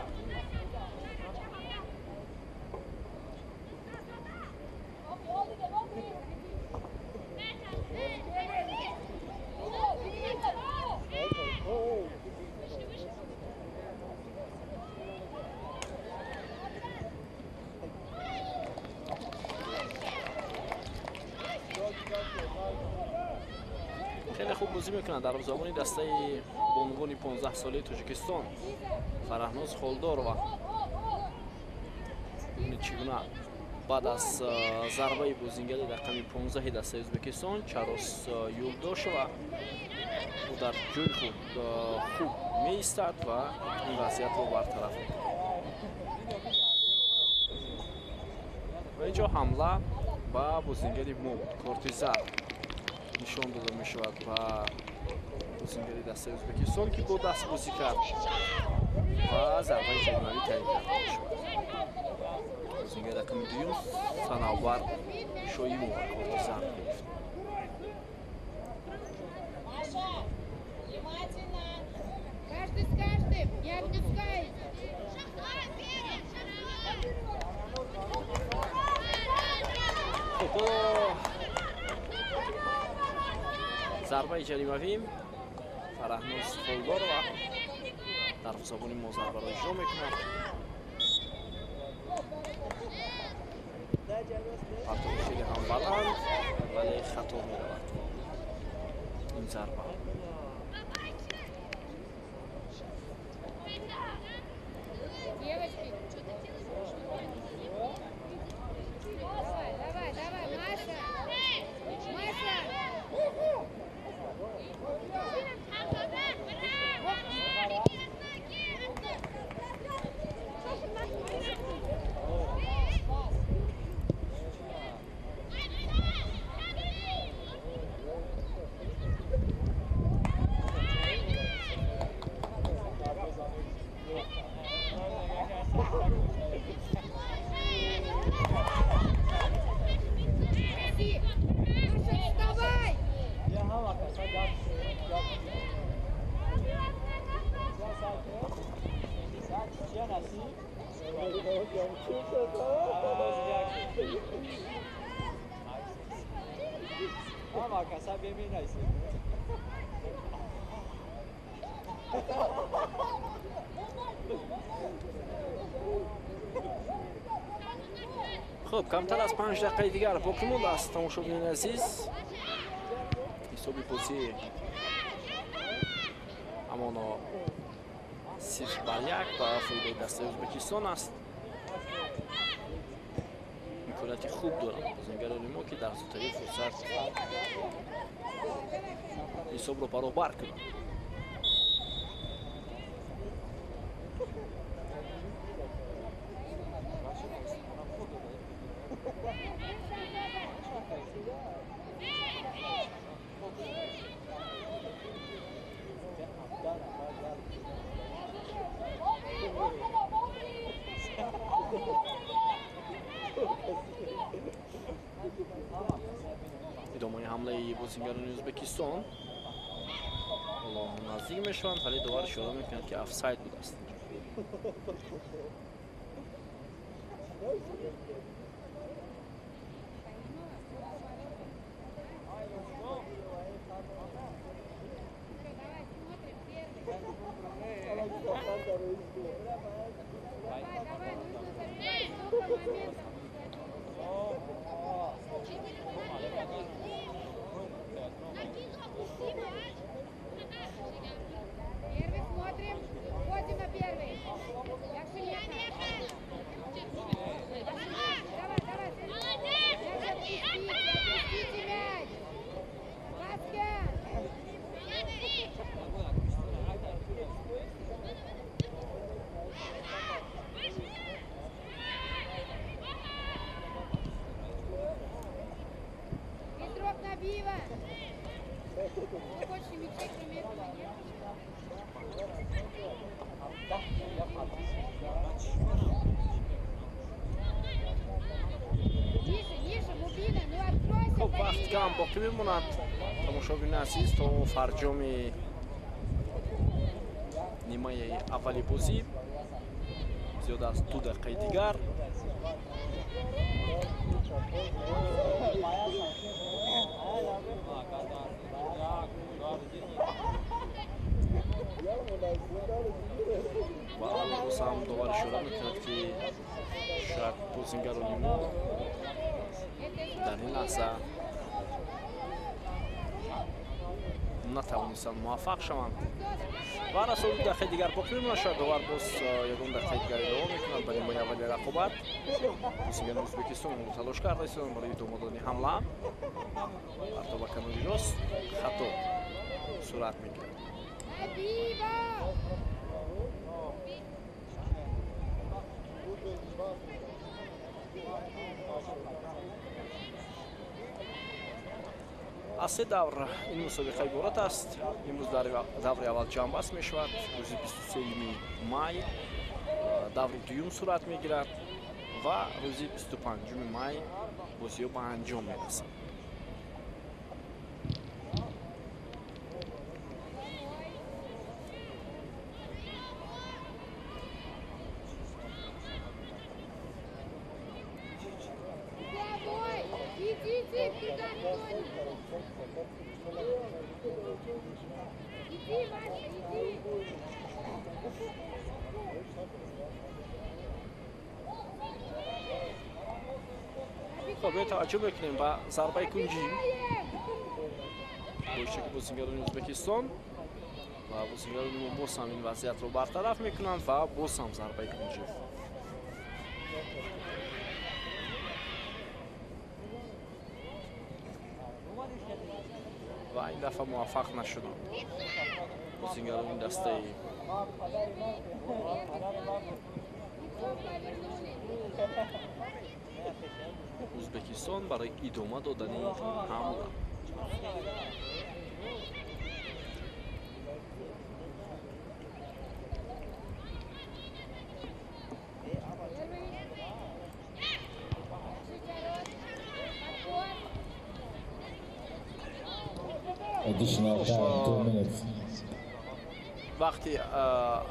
Хеле хуб бозӣ мекунад дарвозабони дастаи бонувони 15-солаи Тоҷикистон Фараҳноз Холдорова. Бибинед чӣ гуна баъд аз зарбаи бозингари рақами 15 дастаи Ӯзбекистон Чарос Юлдошева ӯ дар ҷои хуб меистад ва ин вазъиятро бартараф мекунад. Ва инҷо ҳамла ба бозингари мо буд. Корти зард нишон дода мешавад ба бозингари дастаи Ӯзбекистон, ки бо даст бозӣ кард ва зарбаи ҷаримавӣ таъин карда мешавад. Бозингари рақами дуюм Санавбар Шоимова корти зард гирифт. Каждый с каждым, не отпускай! Зарбаи ҷаримавӣ Фараҳноз Холдорова дарвозабони мо зарбаро иҷро мекунад. Партови хеле ҳам баланд, вале хато меравад ин зарба. Девочки, давай, давай, давай, Маша! Маша! Хуб, камтар аз 5 дақиқаи дигар боқӣ мондааст, тамошобинони азиз. Ҳисоби бозӣ ҳамоно 0-1 ба фоидаи дастаи Ӯзбекистон аст. Имконияти хуб доранд бозингарони мо, ки дар зудтарин фурсат ҳисобро баробар кунанд. Идомаи ҳамлаи бозингарони Ӯзбекистон. Ҳоло наздик мешаванд, вале довар ишора мекунад, ки офсайд будааст. Давай, давай, нужно забивать. Столько моментов. Первый смотрим. Входим на первый. Давай, давай. Отпустите мяч. Васька. Петров Набиева. Больше мячей, кроме этого, нет? Ниже, ниже, Мубина, ну откройся. Хуб, вақт кам боқӣ мемонад, тамошобини азиз, то фарҷоми Нимаи аввали бозӣ, зиёда аз 2 дақиқаи дигар. Ва боз ҳам довар ишора мекунад, ки шояд бозингарони мо дар ин лаҳза натавонистанд муваффақ шаванд ва расо 2 дақиқаи дигар боқӣ мемонад. Шояд довар боз ягон дақиқаи дигар илова мекунад ба нимаи аввали рақобат. Бозингарони Ӯзбекистон талош карда истоданд барои идома додани ҳамла. Партов ба канори рост хато сурат мегирад. Аз 3 давр ин мусобиқа иборат аст. Имрӯз дар даври аввал ҷамъбаст мешавад. Рӯзи 23 май даври дуюм сурат мегирад ва рӯзи 25 май бозиҳо ба анҷом мерасад. Хоб, таваҷҷӯҳ мекунем ба зарбаи кунҷӣ бо иштироки бозингарони Ӯзбекистон ва бозингарони мо боз ҳам ин вазъиятро бартараф мекунанд ва боз ҳам зарбаи кунҷӣ. Ва ин дафъа муваффақ нашуданд бозингарони дастаи Ӯзбекистон барои идома додани ҳамла. Additional time, 2 minutes. Вақти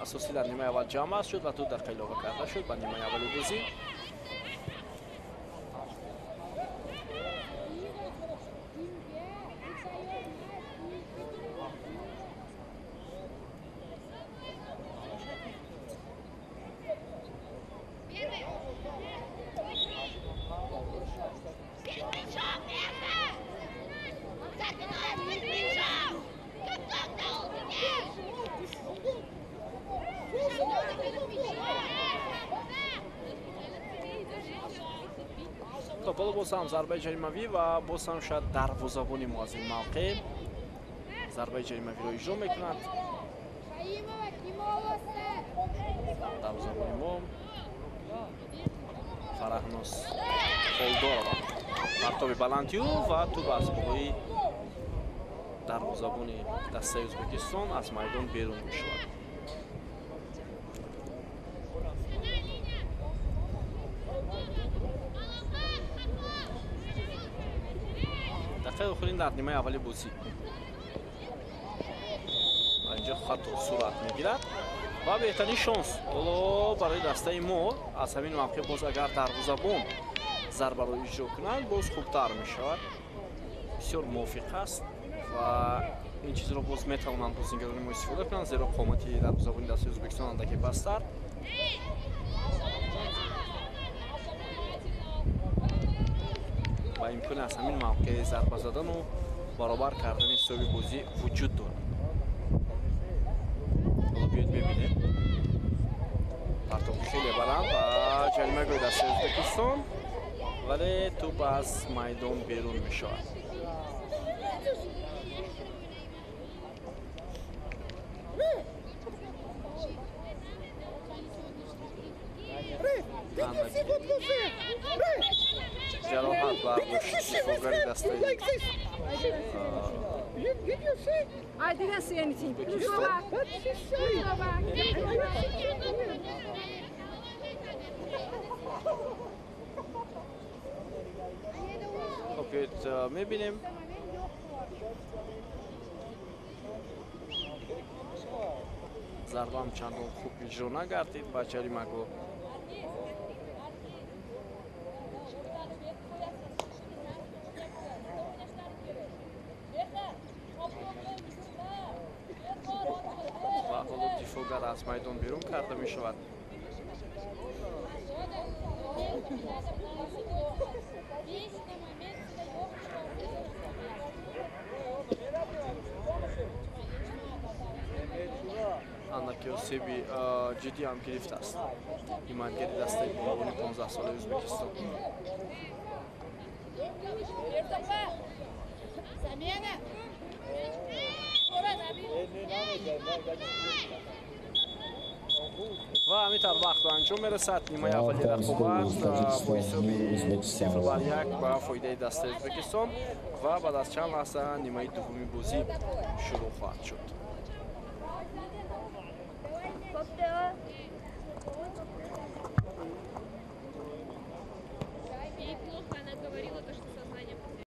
асосӣ дар нимаи аввал ҷамъбаст шуд ва 2 дақиқа илова карда шуд ба нимаи аввали бозӣ. Ҳоло боз ҳам зарбаи ҷаримавӣ ва боз ҳам шояд дарвозабони мо аз ин мавқеъ зарбаи ҷаримавиро иҷро мекунад. Дарвозабони мо Фараҳноз Холдорова партоби баландию ва тӯб аз болои дарвозабони дастаи Ӯзбекистон аз майдон берун мешавад. Дақиқаи охирин дар нимаи аввали бозӣ ва инҷо хато сурат мегирад ва беҳтарин шонс ҳоло барои дастаи мо аз ҳамин мавқеъ боз агар дарвозабон зарбаро иҷро кунад боз хубтар мешавад. Бисёр мувофиқ аст ва ин чизро боз метавонанд бозингарони мо истифода кунанд, зеро қомати дарвозабони дастаи Ӯзбекистон андаке пасттар. Ва имкони аз ҳамин мавқеъ зарба задану баробар кардани ҳисоби бозӣ вуҷуд дорад. Ҳоло биёед мебинем. Партов хеле баланд ва ҷаримагоҳи дастаи Ӯзбекистон, вале тӯб аз майдон берун мешавад. Ҷароҳат бардошт дифоъгари дастаи I didn't see anything. Хоб, биёед мебинем. Зарбаам чандон хуб иҷро нагардид ба ҷаримагоҳ. Ва ҳоло дифоъгар аз майдон берун карда мешавад. Андаке осеби ҷиддӣ ҳам гирифтааст ҳимоятгари дастаи бонувони 15-солаи Ӯзбекистон. Ва ҳамин тавр вақт ба анҷом мерасад. Нимаи аввали рақобат бо ҳисоби 0-1 ба фоидаи дастаи Ӯзбекистон ва баъд аз чанд лаҳза нимаи дуввуми бозӣ шурӯъ хоҳад шуд. Ей плохо, она говорила то, что сознание потеряла.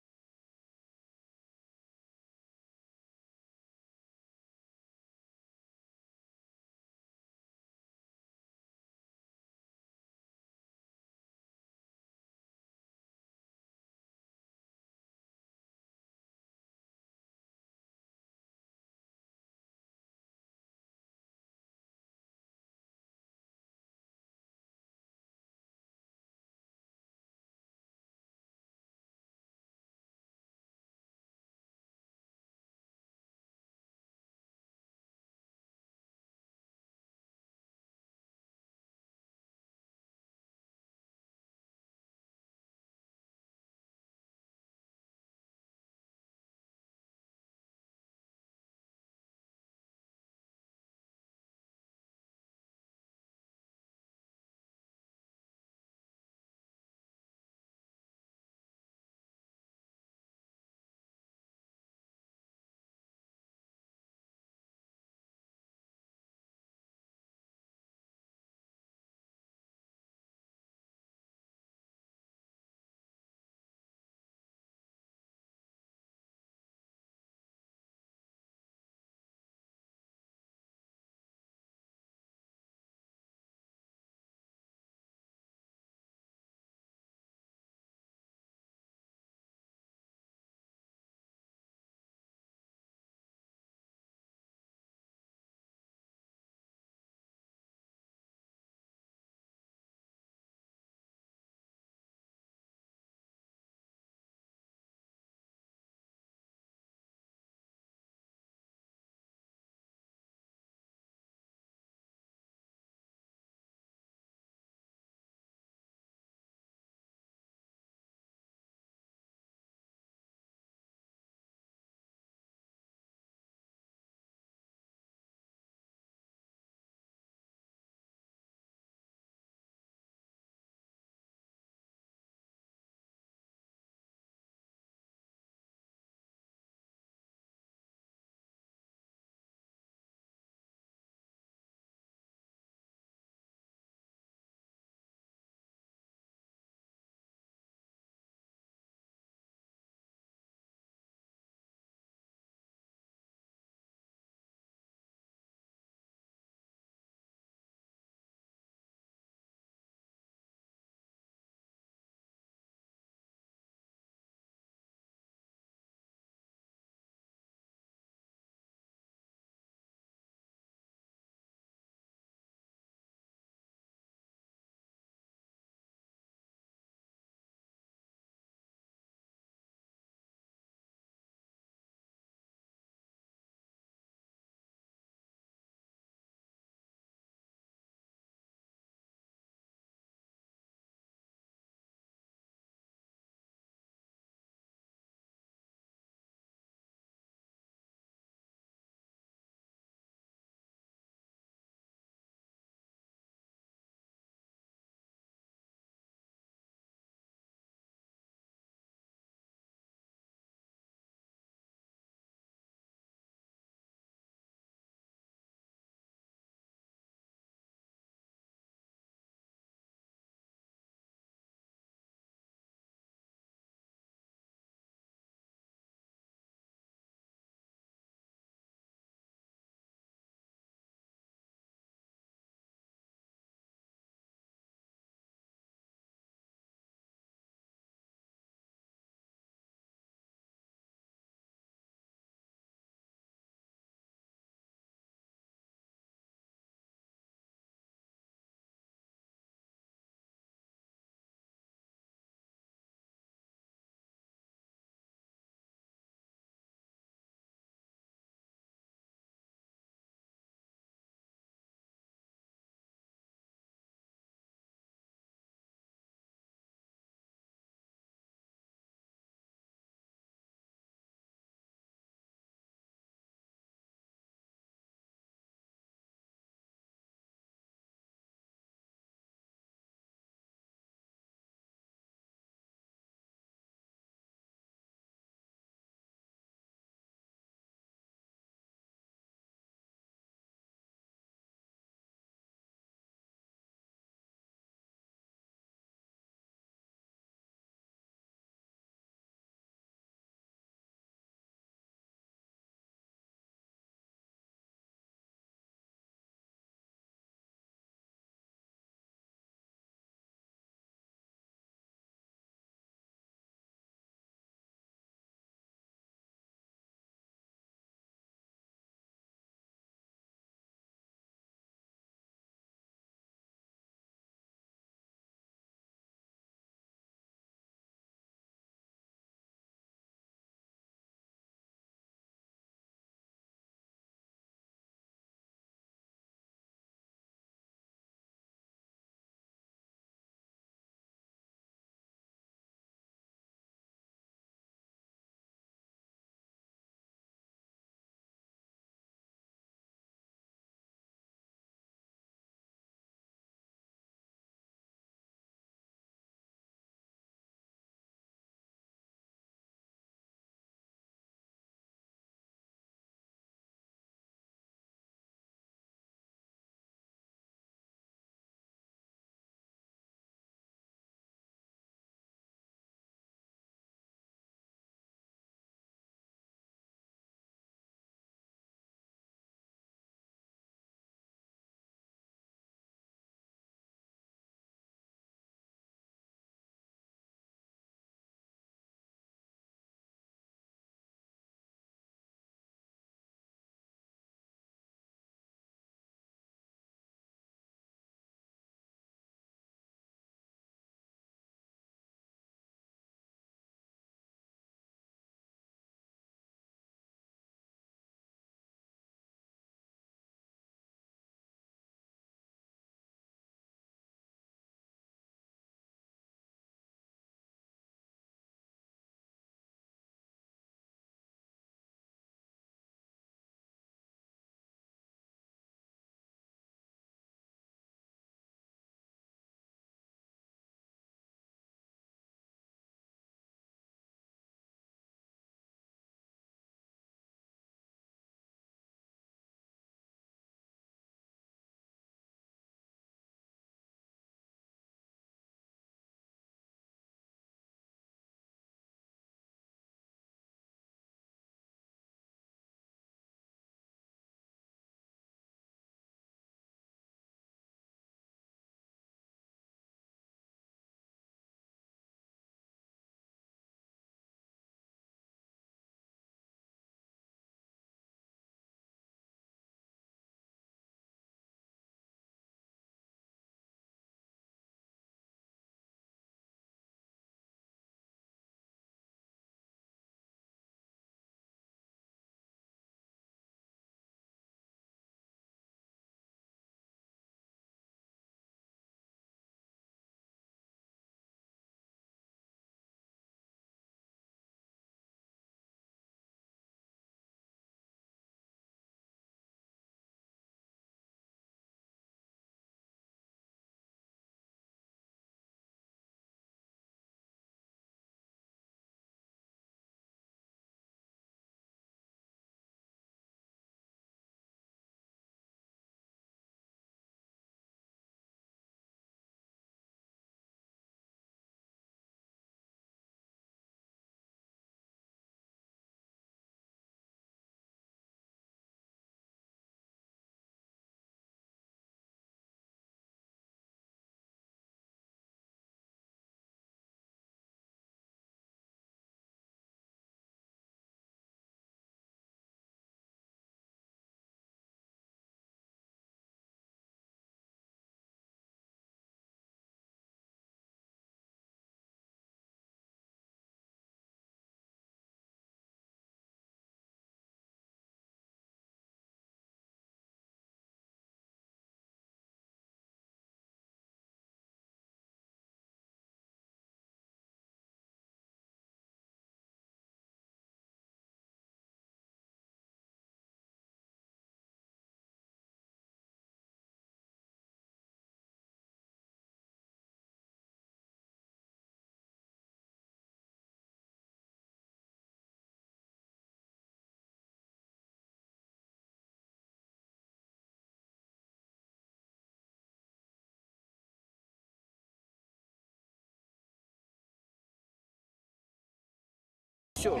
Бисёр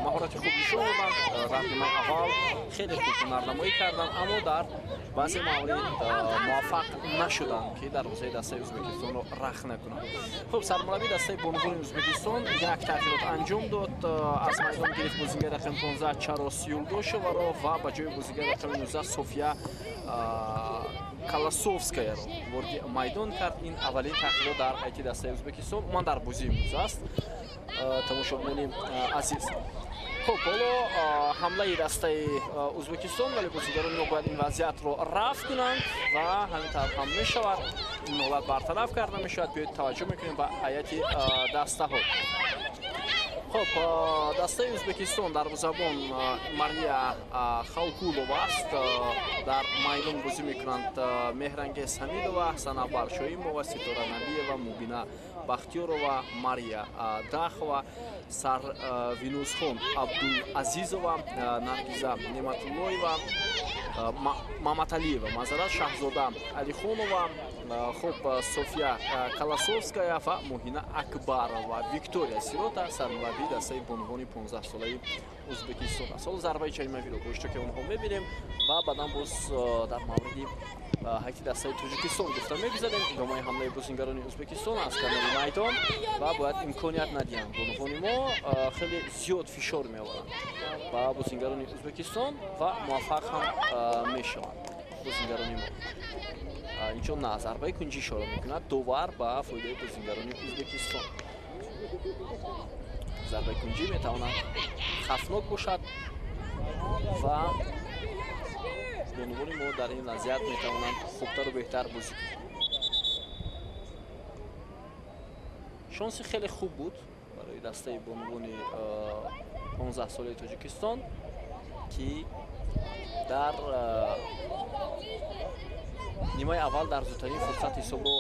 маҳорати хуб нишон доданд. Дар нимаи аввал хеле хуб ҳунарнамоӣ карданд, аммо дар баъзе маврид муваффақ нашуданд, ки дарвозаи дастаи Ӯзбекистонро рахт накунанд. Хуб, сармураббии дастаи бонувони Ӯзбекистон як тағйирот анҷом дод. Аз майдон гирифт бозигари рақами 15 Чарос Юлдошеваро ва ба ҷои бозигари рақами 19 София Колосовскаяро вориди майдон кард. Ин аввалин тағйирот дар ҳайати дастаи Ӯзбекистон умуман дар бозии имрӯз аст, тамошобинони азиз. Хуб, ҳоло ҳамлаи дастаи Ӯзбекистон, вале бозигарони мо бояд ин вазъиятро рафъ кунанд ва ҳамин тавр ҳам мешавад. Ин ҳолат бартараф карда мешавад. Биёед таваҷҷӯҳ мекунем ба ҳайати дастаҳо. Хуб, дастаи Ӯзбекистон дарвозабон Мария Халкулова аст. Дар майдон бозӣ мекунанд Меҳрангез Ҳамидова, Санабар Шоимова, Ситора Набиева, Мубина Бахтиёрова, Мария Дахова, Сарвинузхон Абдулазизова, Наргиза Нематуллоева, Маматалиева, маъзарат, Шаҳзода Алихонова, хуб, София Колосовская ва Муҳина Акбарова. Виктория Сирота сармураббии дастаи бонувони 15-солаи Ӯзбекистон аст. Ҳоло зарбаи ҷаримавиро бо иштироки онҳо мебинем ва баъдан боз дар мавриди ҳайати дастаи Тоҷикистон гуфта мегузарем. Идомаи ҳамлаи бозингарони Ӯзбекистон аз канори майдон ва бояд имконият надиҳанд. Бонувони мо хеле зиёд фишор меоваранд ба бозингарони Ӯзбекистон ва муваффақ ҳам мешаванд бозингарони мо. Инҷо на зарбаи кунҷӣ ишора мекунад довар ба фоидаи бозингарони Ӯзбекистон. Зарбаи кунҷӣ метавонад хавфнок бошад ва бонувони мо дар ин вазъият метавонанд хубтару беҳтар бозӣ кунанд. Шонси хеле хуб буд барои дастаи бонувони 15-солаи Тоҷикистон, ки дар нимаи аввал дар зудтарин фурсат ҳисобро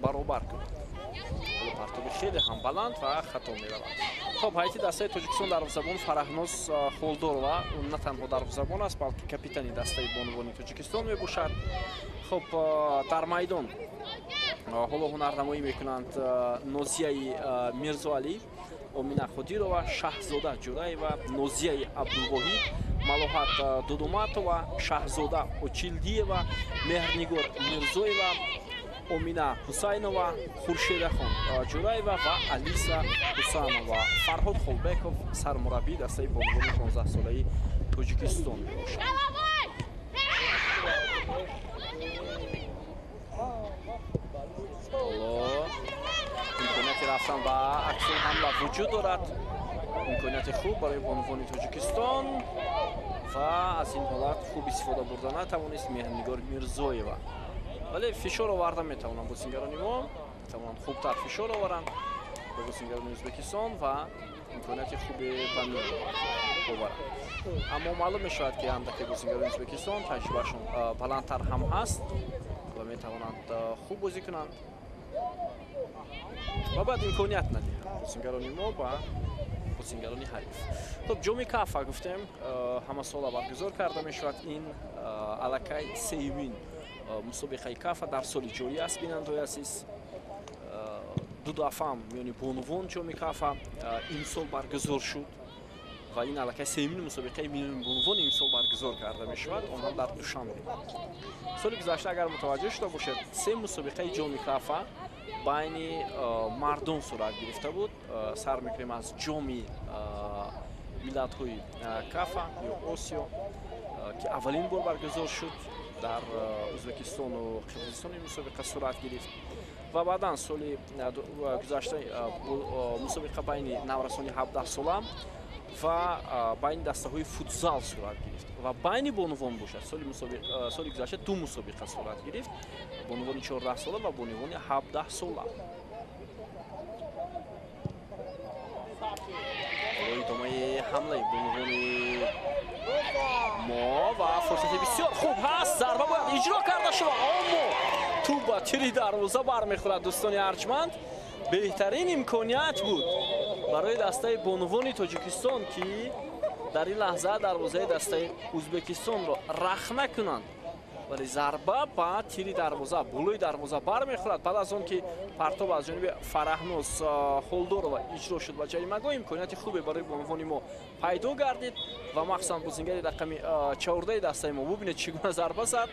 баробар кунад. Ҳоло партоби хеле ҳам баланд ва хато меравад. Хуб, ҳайати дастаи Тоҷикистон дарвозабон Фараҳноз Холдорова, ӯ на танҳо дарвозабон аст, балки капитани дастаи бонувони Тоҷикистон мебошад. Хуб, дар майдон ҳоло ҳунарнамоӣ мекунанд Нозияи Мирзоалӣ, Омина Қодирова, Шаҳзода Ҷураева, Нозияи Абдулвоҳид, Малоҳат Дудуматова, Шаҳзода Очилдиева, Меҳрнигор Мирзоева, Омина Ҳусайнова, Хуршедахон Ҷураева ва Алиса Ҳусанова. Фарҳод Холбеков сармураббии дастаи бонувони 15-солаи Тоҷикистон мебошад. Ҳоло имконияти рафтан ба аксул ҳамла вуҷуд дорад. Имконияти хуб барои бонувони Тоҷикистон ва аз ин ҳолат хуб истифода бурда натавонист Меҳрнигор Мирзоева. Вале фишор оварда метавонанд бозингарони мо, метавонанд хубтар фишор оваранд ба бозингарони Ӯзбекистон ва имконияти хубе ба миён оваранд. Аммо маълум мешавад, ки андаке бозингарони Ӯзбекистон таҷрибаашон баландтар ҳам ҳаст ва метавонанд хуб бозӣ кунанд ва бояд имконият надиҳанд бозингарони мо ба бозингарони ҳариф. Хуб, ҷоми Кафа гуфтем ҳамасола баргузор карда мешавад. Ин аллакай сеюмин мусобиқаи Кафа дар соли ҷорӣ аст, бинандаҳои азиз. Ду дафъаам миёни бонувон ҷоми Кафа имсол баргузор шуд ва ин аллакай сеюмин мусобиқаи миёни бонувон имсол баргузор карда мешавад, он ҳам дар Душанбе. Соли гузашта агар мутаваҷҷӯҳ шуда бошед, се мусобиқаи ҷоми Кафа байни мардон сурат гирифта буд. Сар мекунем аз ҷоми миллатҳои Кафа ё Осиё, ки аввалин бор баргузор шуд дар Ӯзбекистону Қирғизистон ин мусобиқа сурат гирифт ва баъдан соли гузашта мусобиқа байни наврасони 17-сола ва байни дастаҳои футзал сурат гирифт ва байни бонувон бошад соли гузашта ду мусобиқа сурат гирифт: бонувони 14-сола ва бонувони 17-сола. Ҳоло идомаи ҳамлаи бонувони мо ва фурсати бисёр хуб ҳаст. Зарба бояд иҷро карда шавад, аммо тӯб ба тири дарвоза бармехӯрад. Дӯстони арҷманд, беҳтарин имконият буд барои дастаи бонувони Тоҷикистон, ки дар ин лаҳза дарвозаи дастаи Ӯзбекистонро рахна кунанд. Вале зарба ба тири дарвоза, болои дарвоза бармехӯрад. Баъд аз он ки партоб аз ҷониби Фараҳноз Холдорова иҷро шуд ба ҷаримагоҳ, имконияти хубе барои бонувони мо пайдо гардид ва махсусан бозингари рақами 14 дастаи мо, бубинед чӣ гуна зарба зад.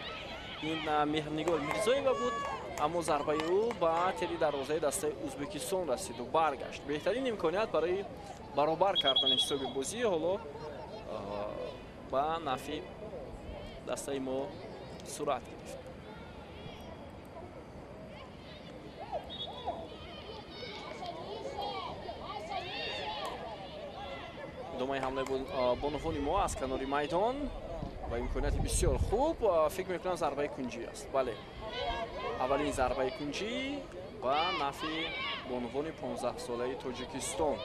Ин Меҳрнигор Мирзоева буд, аммо зарбаи ӯ ба тири дарвозаи дастаи Ӯзбекистон расиду баргашт. Беҳтарин имконият барои баробар кардани ҳисоби бозӣ ҳоло ба нафъи дастаи мо сурат гирифт. Идомаи ҳамлаи бонувони мо аз канори майдон ва имконияти бисёр хуб, фикр мекунам зарбаи кунҷӣ аст. Бале, аввалин зарбаи кунҷӣ ба нафъи бонувони 15-солаи Тоҷикистон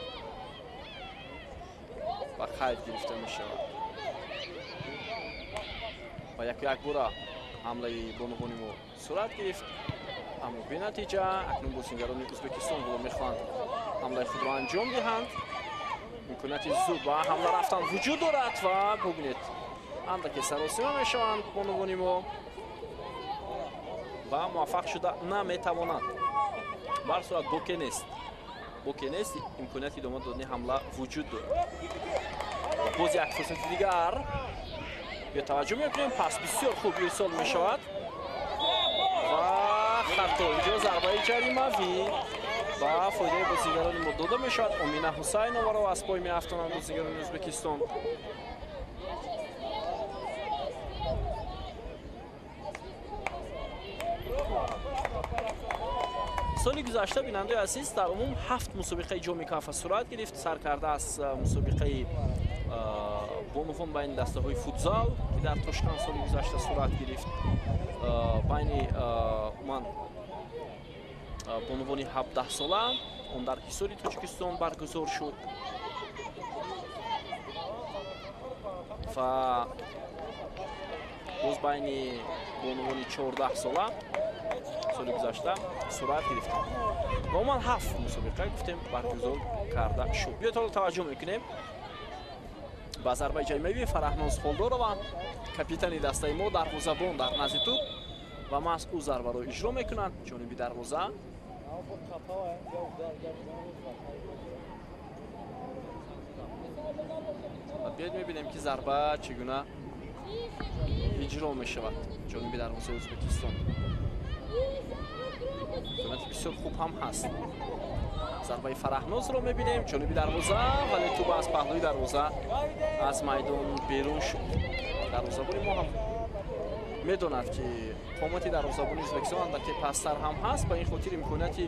ба қайд гирифта мешавад. Ва яку якбора ҳамлаи бонувони мо сурат гирифт, аммо бенатиҷа. Акнун бозингарони Ӯзбекистон ҳоло мехоҳанд ҳамлаи худро анҷом диҳанд. Имконияти зуд ба ҳамла рафтан вуҷуд дорад ва бубинед, андаке саросима мешаванд бонувони мо ва муваффақ шуда наметавонанд. Ба ҳар сурат боке нест, боке нест, имконияти идома додани ҳамла вуҷуд дорад. Боз як фурсати дигар биё таваҷҷӯҳ мекунем, пас бисёр хуб ирсол мешавад ва хато. Инҷо зарбаи ҷаримавӣ ба фоидаи бозигарони мо дода мешавад. Омина Ҳусайноваро аз пой меафтонанд бозигарони Ӯзбекистон. Соли гузашта, бинандаи азиз, дар умум 7 мусобиқаи ҷоми кафа сурат гирифт. Сар карда аз мусобиқаи бонувон байни дастаҳои футзал, ки дар Тошканд соли гузашта сурат гирифт, байни умуман бонувони 17-сола, он дар Ҳисори Тоҷикистон баргузор шуд ва боз байни бонувони 14-сола соли гузашта сурат гирифт. Ва умуман 7 мусобиқа гуфтем баргузор карда шуд. Биёед ҳоло таваҷҷӯҳ мекунем ба зарбаи ҷаримавии Фараҳноз Холдорова, капитани дастаи мо, дарвозабон дар назди тӯб ва маҳз ӯ зарбаро иҷро мекунад ҷониби дарвоза. Ва биёед мебинем ки зарба чӣ гуна иҷро мешавад ҷониби дарвозаи Ӯзбекистон. Имконияти бисёр хуб ҳам ҳаст. Зарбаи Фараҳнозро мебинем ҷониби дарвоза, вале тӯб аз паҳлӯи дарвоза аз майдон берун шуд. Дарвозабони мо ҳам медонад, ки қомати дарвозабони Ӯзбекистон андаке пасттар ҳам ҳаст, ба ин хотир имконияти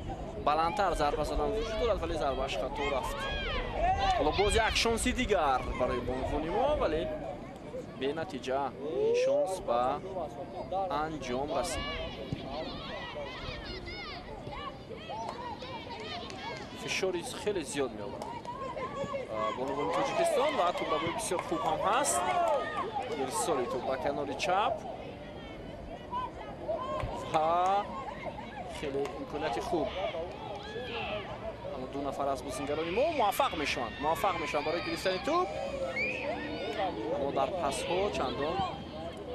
баландтар зарба задан вуҷуд дорад, вале зарбааш хато рафт. Ҳоло боз як шонси дигар барои бонувони мо, вале бенатиҷа ин шонс ба анҷом расид. Фишори хеле зиёд меоварад бонувони Тоҷикистон ва тӯбрабои бисёр хуб ҳам ҳаст. Ирсоли тӯб ба канори чап ва хеле имконияти хуб, аммо ду нафар аз бозингарони мо муваффақ мешаванд, муваффақ мешаванд барои гирифтани тӯб, аммо дар пасҳо чандон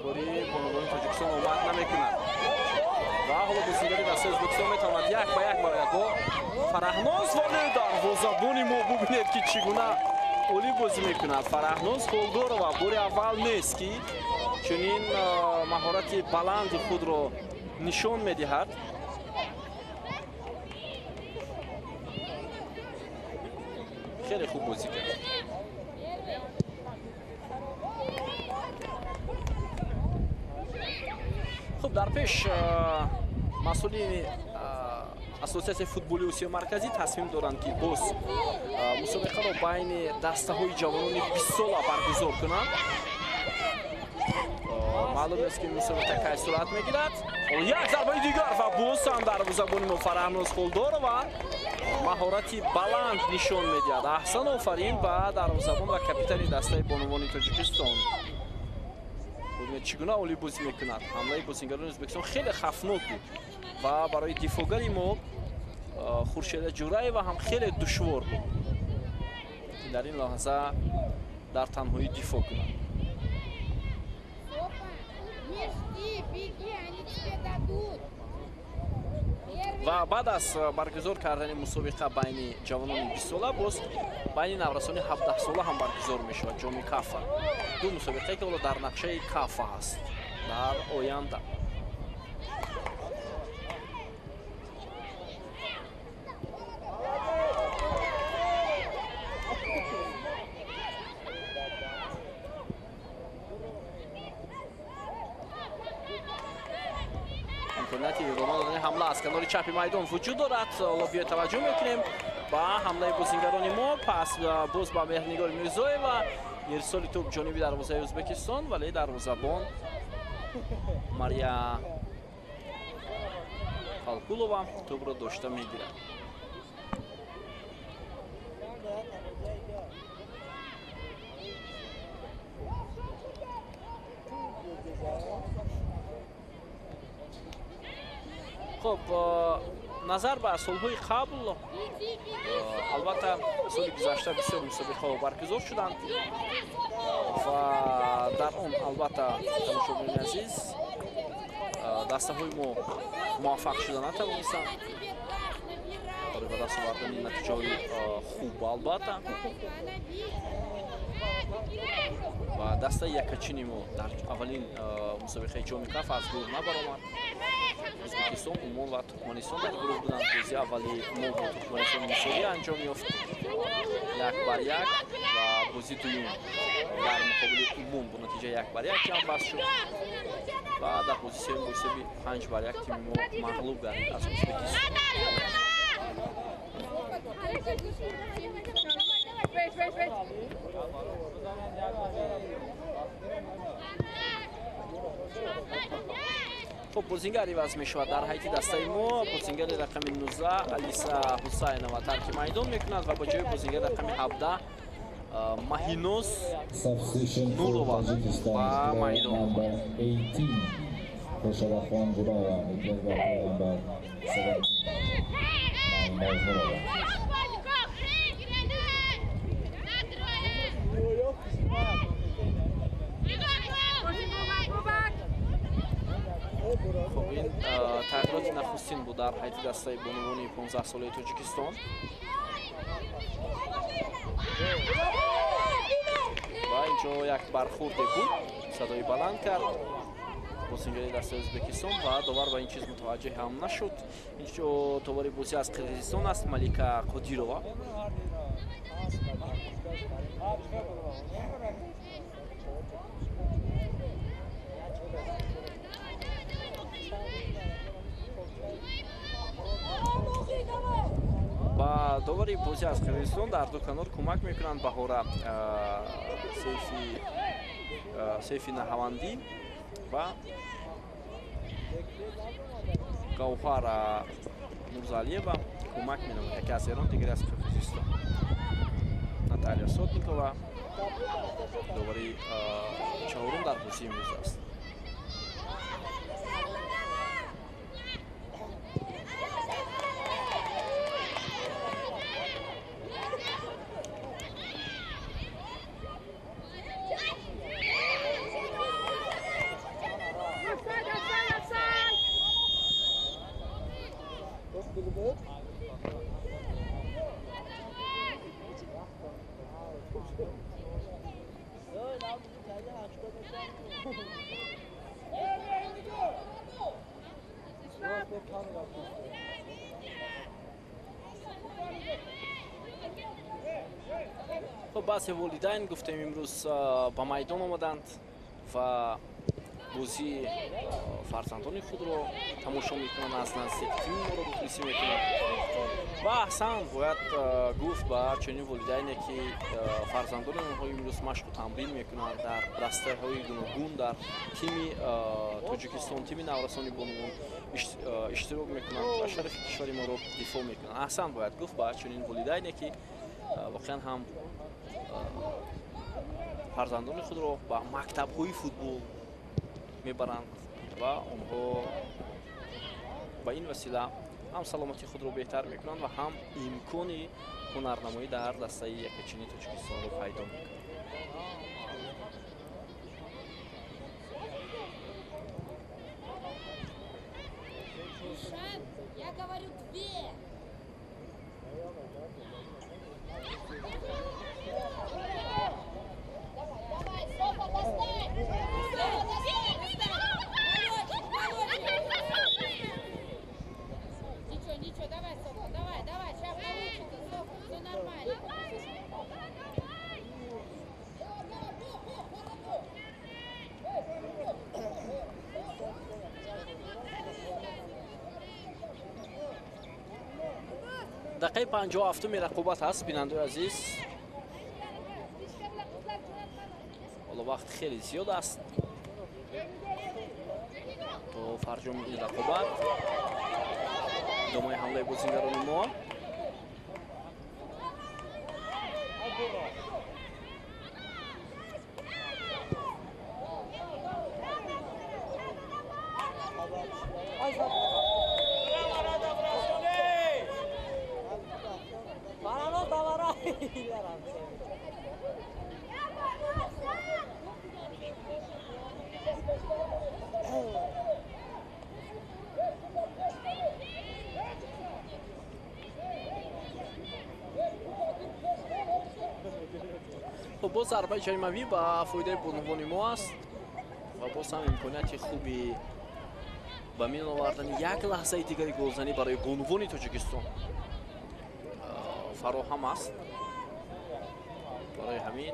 кори бонувони Тоҷикистон омад намекунад. Ва ҳоло бозингари дастаи Ӯзбекистон метавонад як ба як барояд бо Фараҳноз, вале дарвозабони мо бубинед ки чӣ гуна олӣ бозӣ мекунад. Фараҳноз Холдорова бори аввал нест, ки чунин маҳорати баланди худро нишон медиҳад. Хеле хуб бозӣ кард. Хуб, дар пеш масъулини Ассотсиатсияи футболи Осиёи Марказӣ тасмим доранд, ки боз мусобиқаро байни дастаҳои ҷавонони 20-сола баргузор кунанд. Маълум аст, ки мусобиқа кай сурат мегирад. Як зарбаи дигар ва боз ҳам дарвозабони мо Фараҳноз Холдорова маҳорати баланд нишон медиҳад. Аҳсан, офарин ба дарвозабон ва капитани дастаи бонувони Тоҷикистон. Бубинед чӣ гуна олӣ бозӣ мекунад. Ҳамлаи бозингарони Ӯзбекистон хеле хавфнок буд ва барои дифоъгари мо Хуршеда Ҷураева ҳам хеле душвор буд, ки дар ин лаҳза дар танҳоӣ дифоъ кунад. Не жди, беги, они тебе дадут. Ва баъд аз баргузор кардани мусобиқа байни ҷавонони 20-сола, боз байни наврасони 17-сола ҳам баргузор мешавад ҷоми Кафа. Ду мусобиқае ки ҳоло дар нақшаи Кафа ҳаст дар оянда. Имконияти идома додани ҳамла аз канори чапи майдон вуҷуд дорад. Ҳоло биё таваҷҷӯҳ мекунем ба ҳамлаи бозингарони мо. Пас боз ба Меҳрнигор Мирзоева, ирсоли тӯб ҷониби дарвозаи Ӯзбекистон, вале дарвозабон Мария Халкулова тӯбро дошта мегирад. Хуб, назар ба солҳои қабл, албатта соли гузашта бисёр мусобиқаҳо баргузор шуданд ва дар он албатта, тамошобинони азиз, дастаҳои мо муваффақ шуда натавонистанд барои ба даст овардани натиҷаҳои хуб, албатта. Ва дастаи якачини мо дар аввалин мусобиқаи ҷоми Каф аз гурӯҳ набаромад. Ӯзбекистон, Умон ва Туркманистон дар гурӯҳ буданд. Бозии аввали мо бо Туркманистон мусовӣ анҷом ёфт 1-1 ва бозии дуюм дар муқобили Умон бо натиҷаи 1-1 ҷамъбаст шуд ва дар бозии сеюм бо ҳисоби 5-1 тими мо мағлуб гардид аз Ӯзбекистон. Хуб, бозингар иваз мешавад дар ҳайати дастаи мо. Бозингари рақами 19 Алиса Ҳусайнова тарки майдон мекунад ва ба ҷои бозингари рақами 17 Маҳиноз Нурова ба майдон омад. Хуб, ин тағйироти нахустин буд дар ҳайати дастаи бонувони 15-солаи Тоҷикистон. Ва инҷо як бархурде буд, садои баланд кард бозингари дастаи Ӯзбекистон ва довар ба ин чиз мутаваҷҷеҳ ҳам нашуд. Инҷо довари бозӣ аз Қирғизистон аст, Малика Қодирова. Ба довари бозӣ аз Қирғизистон дар ду канор кӯмак мекунанд Баҳора Сейфи Наҳавандӣ ва Гавҳара Мурзалиева кӯмак менамояд, яке аз Эрон, дигаре аз Қирғизистон. Наталия Сотникова довари чаҳорум дар бозии имрӯз аст. Хуб, баъзе волидайн гуфтем имрӯз ба майдон омаданд ва бозии фарзандони худро тамошо мекунанд, аз наздик тими моро мухлисӣ мекунанд. Ва аҳсан бояд гуфт ба чунин волидайне, ки фарзандони онҳо имрӯз машқу тамрин мекунанд дар дастаҳои гуногун, дар тими Тоҷикистон, тими наврасони бонувон иштирок мекунанд ва шарафи кишвари моро дифоъ мекунанд. Аҳсан бояд гуфт ба чунин волидайне, ки воқеан ҳам фарзандони худро ба мактабҳои футбол мебаранд ва онҳо ба ин васила ҳам саломатии худро беҳтар мекунанд ва ҳам имкони ҳунарнамоӣ дар дастаи якачини Тоҷикистонро пайдо мекунанд. Дақиқаи 57-уми рақобат аст, бинандаи азиз. Ҳоло вақт хеле зиёд аст то фарҷоми ин рақобат. Идомаи ҳамлаи бозингарони мо. Хуб, боз зарбаи ҷаримавӣ ба фоидаи бонувони мо аст ва боз ҳам имконияти хуби ба миён овардани як лаҳзаи дигари голзанӣ барои бонувони Тоҷикистон фароҳам аст. Барои ҳамин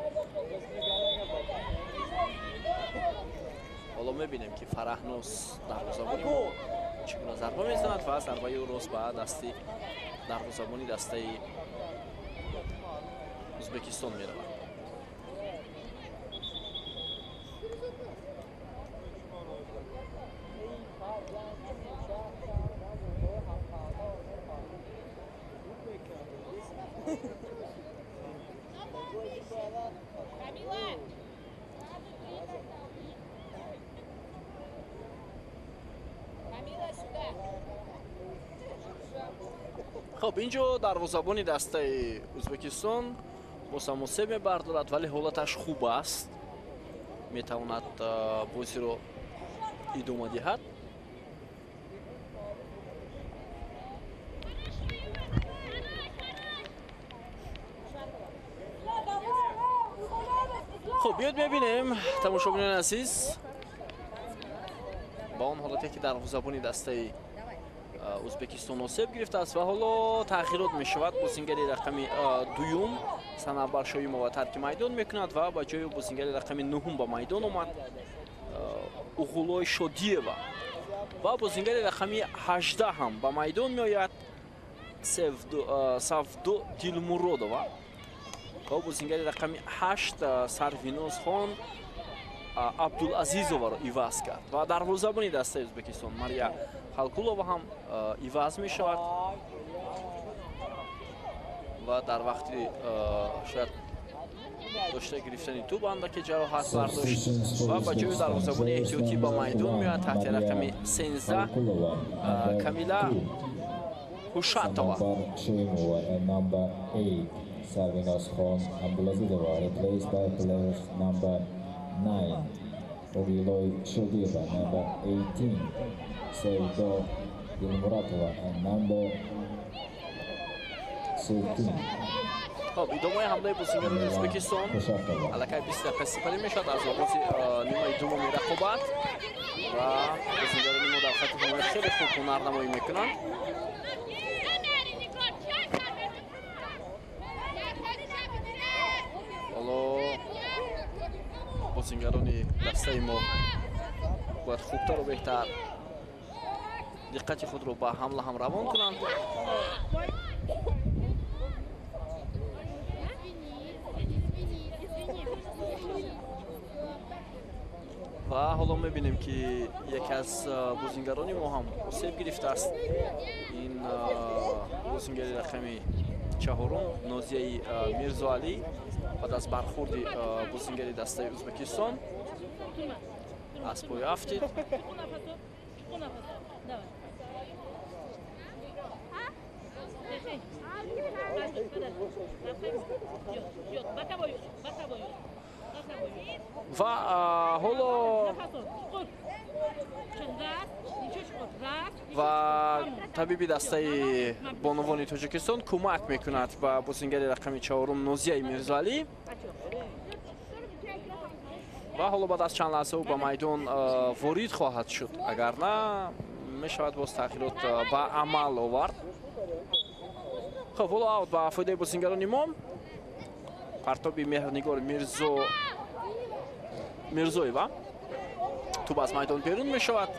ҳоло мебинем, ки Фараҳноз дарвозабони мо чӣ гуна зарба мезанад ва зарбаи ӯ рост ба дасти дарвозабони дастаи Ӯзбекистон меравад. Хуб, инҷо дарвозабони дастаи Ӯзбекистон бо самосе мебардорад, вале ҳолаташ хуб аст, метавонад бозиро идома диҳад. Хуб, биёд мебинем, тамошобинони азиз, ба он ҳолате ки дарвозабони дастаи Ӯзбекистон осеб гирифтааст ва ҳоло тағйирот мешавад. Бозингари рақами дуюм Санабар Шоимова тарки майдон мекунад ва ба ҷои бозингари рақами нуҳум ба майдон омад Уғулой Шодиева ва бозингари рақами 18 ҳам ба майдон меояд Савдо Дилмуродова ва бозингари рақами 8 Сарвиноз хон Абдулазизоваро иваз кард ва дарвозабони дастаи Ӯзбекистон Мария Халкулова ҳам иваз мешавад ва дар вақти шояд дошта гирифтани тӯб андаке ҷароҳат бардошт ва ба ҷои дарвозабони эҳтиётӣ ба майдон меояд таҳти рақами 13 Камила Ҳушатова. Sarvinoz Xon Abdulazizova replaced by players number 9 Ogiloy Shodieva, number 18 Sevdo Dilmuratova and number 13. Хуб, идомаи ҳамлаи бозингарони Ӯзбекистон аллакай 20 дақиқа сипарӣ мешавад аз оғози нимаи дуввуми рақобат ва бозингарони мо дар хати ҳимоя хеле хуб ҳунарнамоӣ мекунанд. Ҳоло бозингарони дастаи мо бояд хубтару беҳтар диққати худро ба ҳамла ҳам равон кунанд. Ва ҳоло мебинем, ки яке аз бозингарони мо ҳам осеб гирифтааст. Ин бозингари рақами чаҳорум Нозияи Мирзоалӣ баъд аз бархӯрди бозингари дастаи Ӯзбекистон аз пой афтид. Ва ҳоло ва табиби дастаи бонувони Тоҷикистон кӯмак мекунад ба бозингари рақами чаҳорум Нозияи Мирзоалӣ ва ҳоло баъд аз чанд лаҳза ӯ ба майдон ворид хоҳад шуд, агар на мешавад боз тағйирот ба амал овард. Хуб, ҳоло аут ба фоидаи бозингарони мо. Партоби Меҳрнигор Мирзоева, тӯб аз майдон берун мешавад.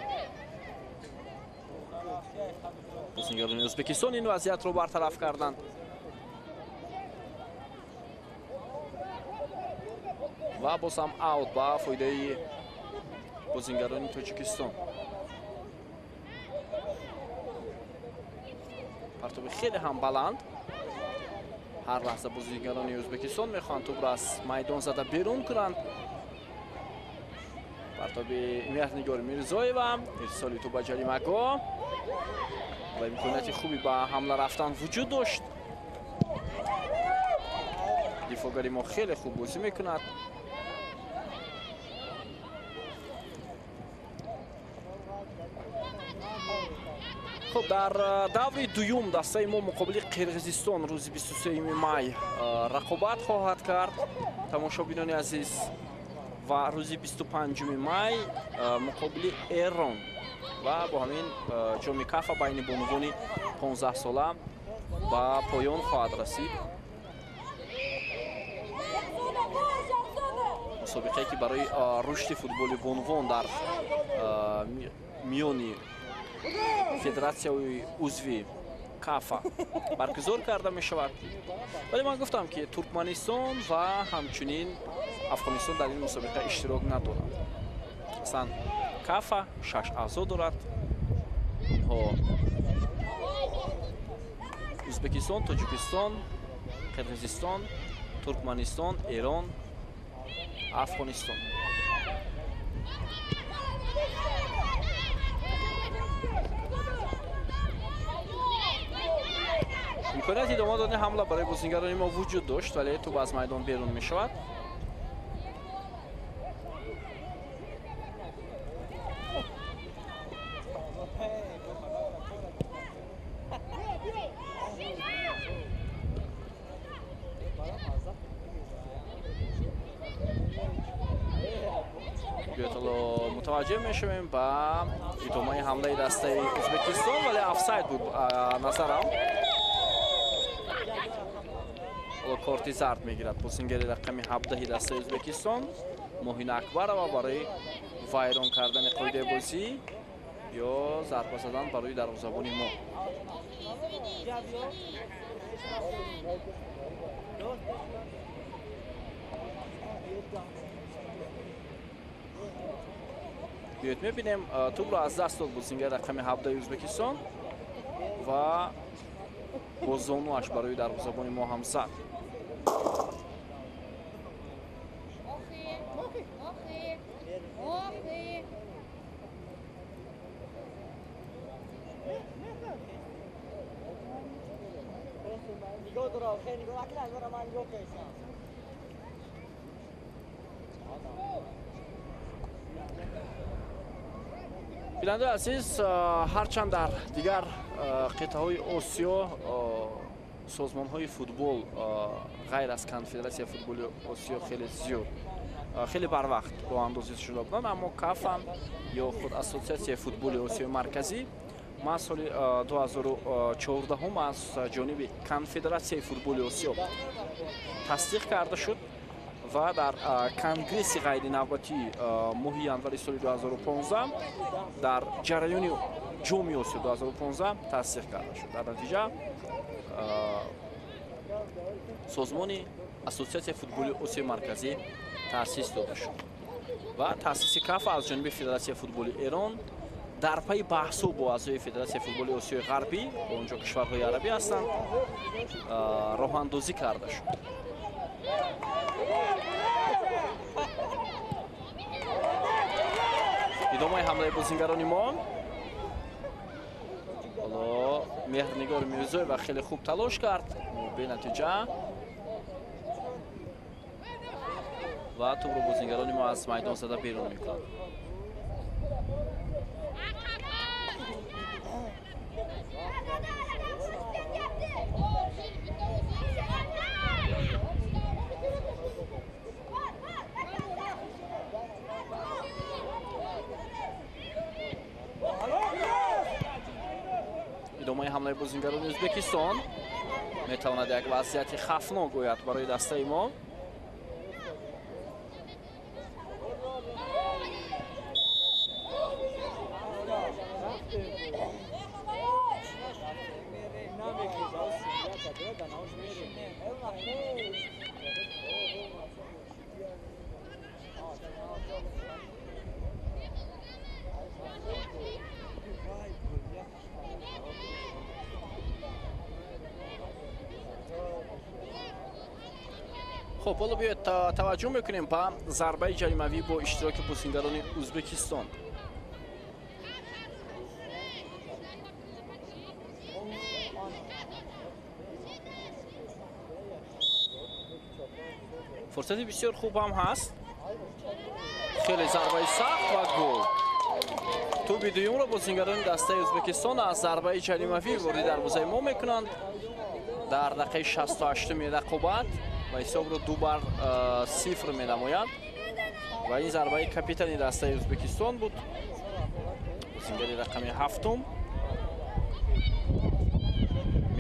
Бозингарони Ӯзбекистон ин вазъиятро бартараф карданд. Ва боз ҳам аут ба фоидаи бозингарони Тоҷикистон. Партоби хеле ҳам баланд. Ҳар лаҳза бозингарони Ӯзбекистон мехоҳанд тӯбро аз майдон зада берун кунанд. Партоби Меҳрнигор Мирзоева, ирсоли тӯб ба ҷаримагоҳ ва имконияти хуби ба ҳамла рафтан вуҷуд дошт. Дифоъгари мо хеле хуб бозӣ мекунад. Хуб, дар даври дуюм дастаи мо муқобили Қирғизистон рӯзи 23 май рақобат хоҳад кард. Тамошобинони азиз, ва рӯзи 25 май муқобили Эрон ва бо ҳамин ҷоми Кафа байни бонувони 15 сола ба поён хоҳад расид. Мусобиқае ки барои рушди футболи бонувон дар миёни федератсияи узви Кафа баргузор карда мешавад. Вале ман гуфтам, ки Туркманистон ва ҳамчунин Афғонистон дар ин мусобиқа иштирок надоранд. Аслан Кафа 6 аъзо дорад. Инҳо Ӯзбекистон, Тоҷикистон, Қирғизистон, Туркманистон, Эрон, Афғонистон. Имконияти идома додани ҳамла барои бозингарони мо вуҷуд дошт, вале тӯб аз майдон берун мешавад. Мутаваҷҷеҳ мешавем ба идомаи ҳамлаи дастаи Ӯзбекистон, вале офсайд буд назарам. Ҳоло корти зард мегирад бозингари рақами 17 дастаи Ӯзбекистон Моҳина Акбарова барои вайрон кардани қоидаи бозӣ ё зарба задан барои дарвозабони мо. Биёед мебинем, тӯбро аз даст дод бозингари рақами 17 Ӯзбекистон ва бо зонуаш барои дарвозабони мо ҳам зад. Бинандаи азиз, ҳарчанд дар дигар қитъаҳои Осиё созмонҳои футбол ғайр аз Конфедератсияи футболи Осиё хеле зиёд, хеле барвақт роҳандозӣ шуда буданд, аммо Кафа ё худ Ассотсиатсияи футболи Осиёи Марказӣ ман соли 2014 аз ҷониби Конфедератсияи футболи Осиё тасдиқ карда шуд ва дар конгресси ғайринавбатии моҳи январи соли 2015 дар ҷараёни ҷоми Осиё 2015 тасдиқ карда шуд. Дар натиҷа созмони Ассотсиатсияи футболи Осиёи Марказӣ таъсис дода шуд ва таъсиси Кафа аз ҷониби Федератсияи футболи Эрон дар пайи баҳсҳо бо аъзои Федератсияи футболи Осиёи Ғарбӣ, онҷо кишварҳои арабӣ ҳастанд, роҳандозӣ карда шуд. Идомаи ҳамлаи бозингарони мо. Ҳоло Меҳрнигор Мирзоева хеле хуб талош кард, бенатиҷа. Ва тӯбро бозингарони мо аз майдон зада берун мекунанд. Идомаи ҳамлаи бозингарони Ӯзбекистон метавонад як вазъияти хавфнок ояд барои дастаи мо. Хуб, ҳоло биёед таваҷҷӯҳ мекунем ба зарбаи ҷаримавӣ бо иштироки бозингарони Ӯзбекистон. Фурсати бисёр хуб ҳам ҳаст. Хеле зарбаи сахт ва гол. Тӯби дуюмро бозингарони дастаи Ӯзбекистон аз зарбаи ҷаримавӣ вориди дарвозаи мо мекунанд дар дақиқаи 68-уми рақобат ва ҳисобро 2-0 менамояд. Ва ин зарбаи капитани дастаи Ӯзбекистон буд, бозингари рақами 7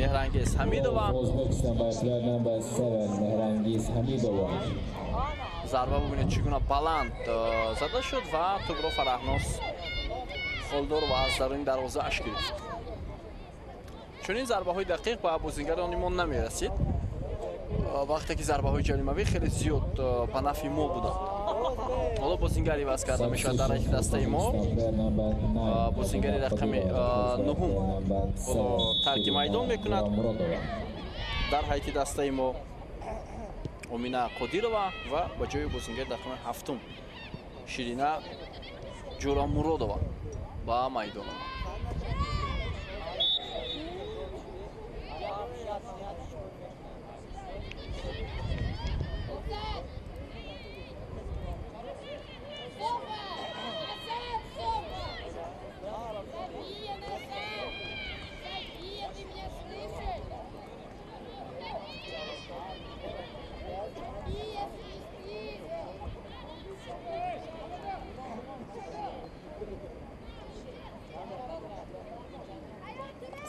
Меҳрангиз Ҳамидова. Зарба бубинед чӣ гуна баланд зада шуд ва тӯбро Фараҳноз Холдорова аз даруни дарвозааш гирифт. Чунин зарбаҳои дақиқ ба бозингарони мо намерасид, вақте ки зарбаҳои ҷаримавӣ хеле зиёд ба нафъи мо буданд. Ҳоло бозингар иваз карда мешавад дар ҳайати дастаи мо. Бозингари рақами 9 ҳоло тарки майдон мекунад дар ҳайати дастаи мо Омина Қодирова ва ба ҷои бозингари рақами 7 Ширина Ҷӯрамуродова ба майдон омад.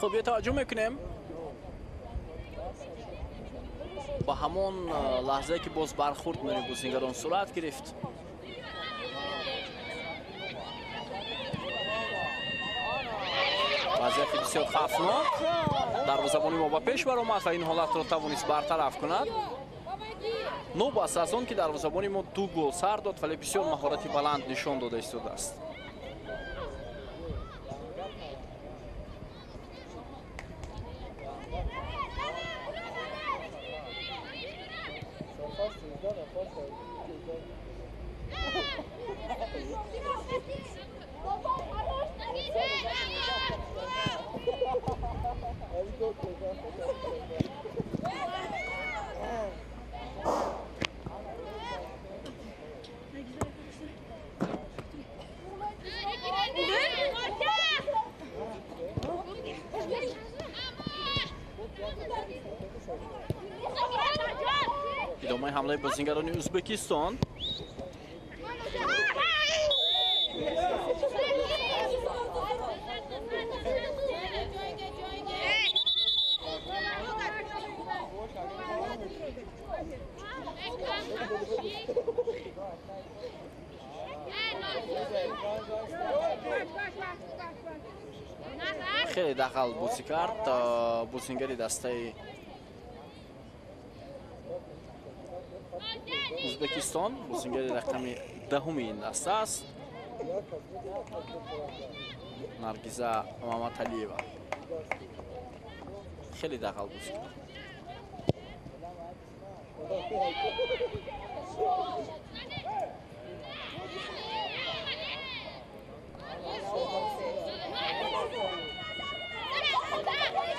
Хуб, таваҷҷӯҳ мекунем ба ҳамон лаҳзае ки боз бархӯрд миёни бозингарон сурат гирифт. Вазъияти бисёр хавфнок. Дарвозабони мо ба пеш баромад ва ин ҳолатро тавонист бартараф кунад. Нобаст аз он ки дарвозабони мо 2 гол сар дод, вале бисёр маҳорати баланд нишон дода истодааст. Идомаи ҳамлаи бозингарони Ӯзбекистон. Хеле дағал бозӣ кард бозингари дастаи Ӯзбекистон, бозингари рақами 10-уми ин даста аст, Наргиза Маматалиева. Хеле дағал бозӣ кард.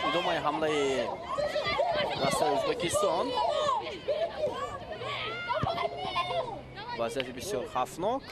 Идомаи ҳамлаи дастаи Ӯзбекистон. Вазъияти бисёр хавфнок.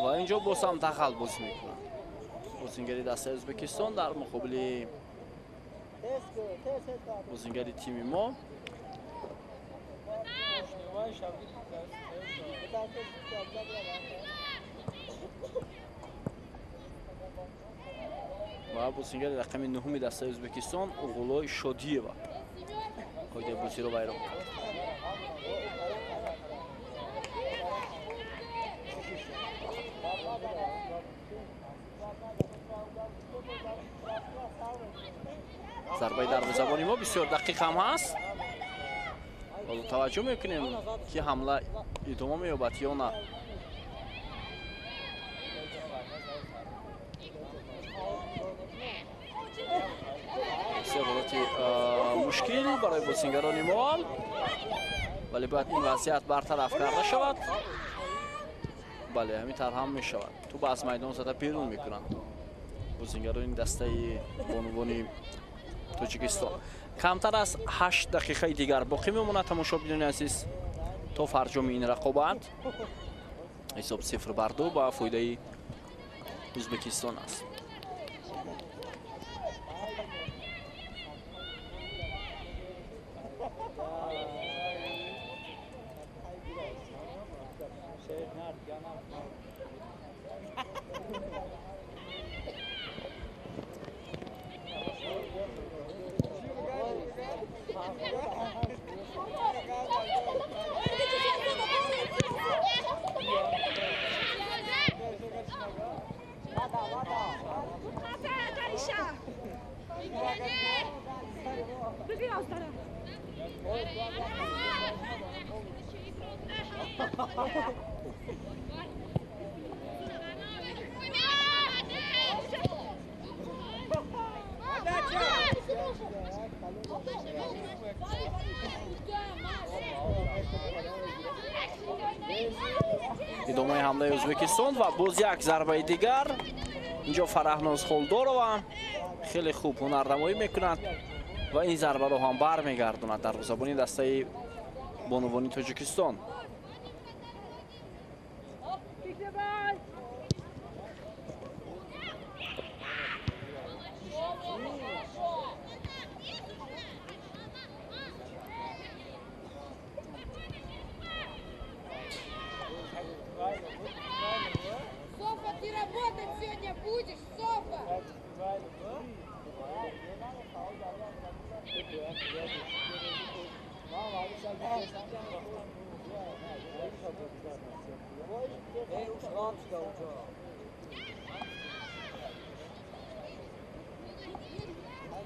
Ва инҷо боз ҳам дағал бозӣ мекунанд бозингари дастаи Ӯзбекистон дар муқобили бозингари тими мо. Ва бозингари рақами нуҳуми дастаи Ӯзбекистон Уғулой Шодиева қоидаи бозиро вайрон кард. Зарбаи дарвозабони мо бисёр дақиқ ҳам ҳаст. Ҳоло таваҷҷӯҳ мекунем, ки ҳамла идома меёбад ё на. Бисёр ҳолати мушкил барои бозингарони мо, вале бояд ин вазъият бартараф карда шавад. Бале, ҳамин тавр ҳам мешавад. Тӯб аз майдон зада берун мекунанд бозингарони дастаи бонувони Тоҷикистон. Камтар аз 8 дақиқаи дигар боқӣ мемонад, тамошобинони азиз, то фарҷоми ин рақобат. Ҳисоб 0-2 ба фоидаи Ӯзбекистон аст. Идомаи ҳамлаи Ӯзбекистон ва боз як зарбаи дигар. Инҷо Фарахноз Холдорова хеле хуб ҳунарнамоӣ мекунад ва ин зарбаро ҳам бармегардонад дарвозабони дастаи бонувони Тоҷикистон.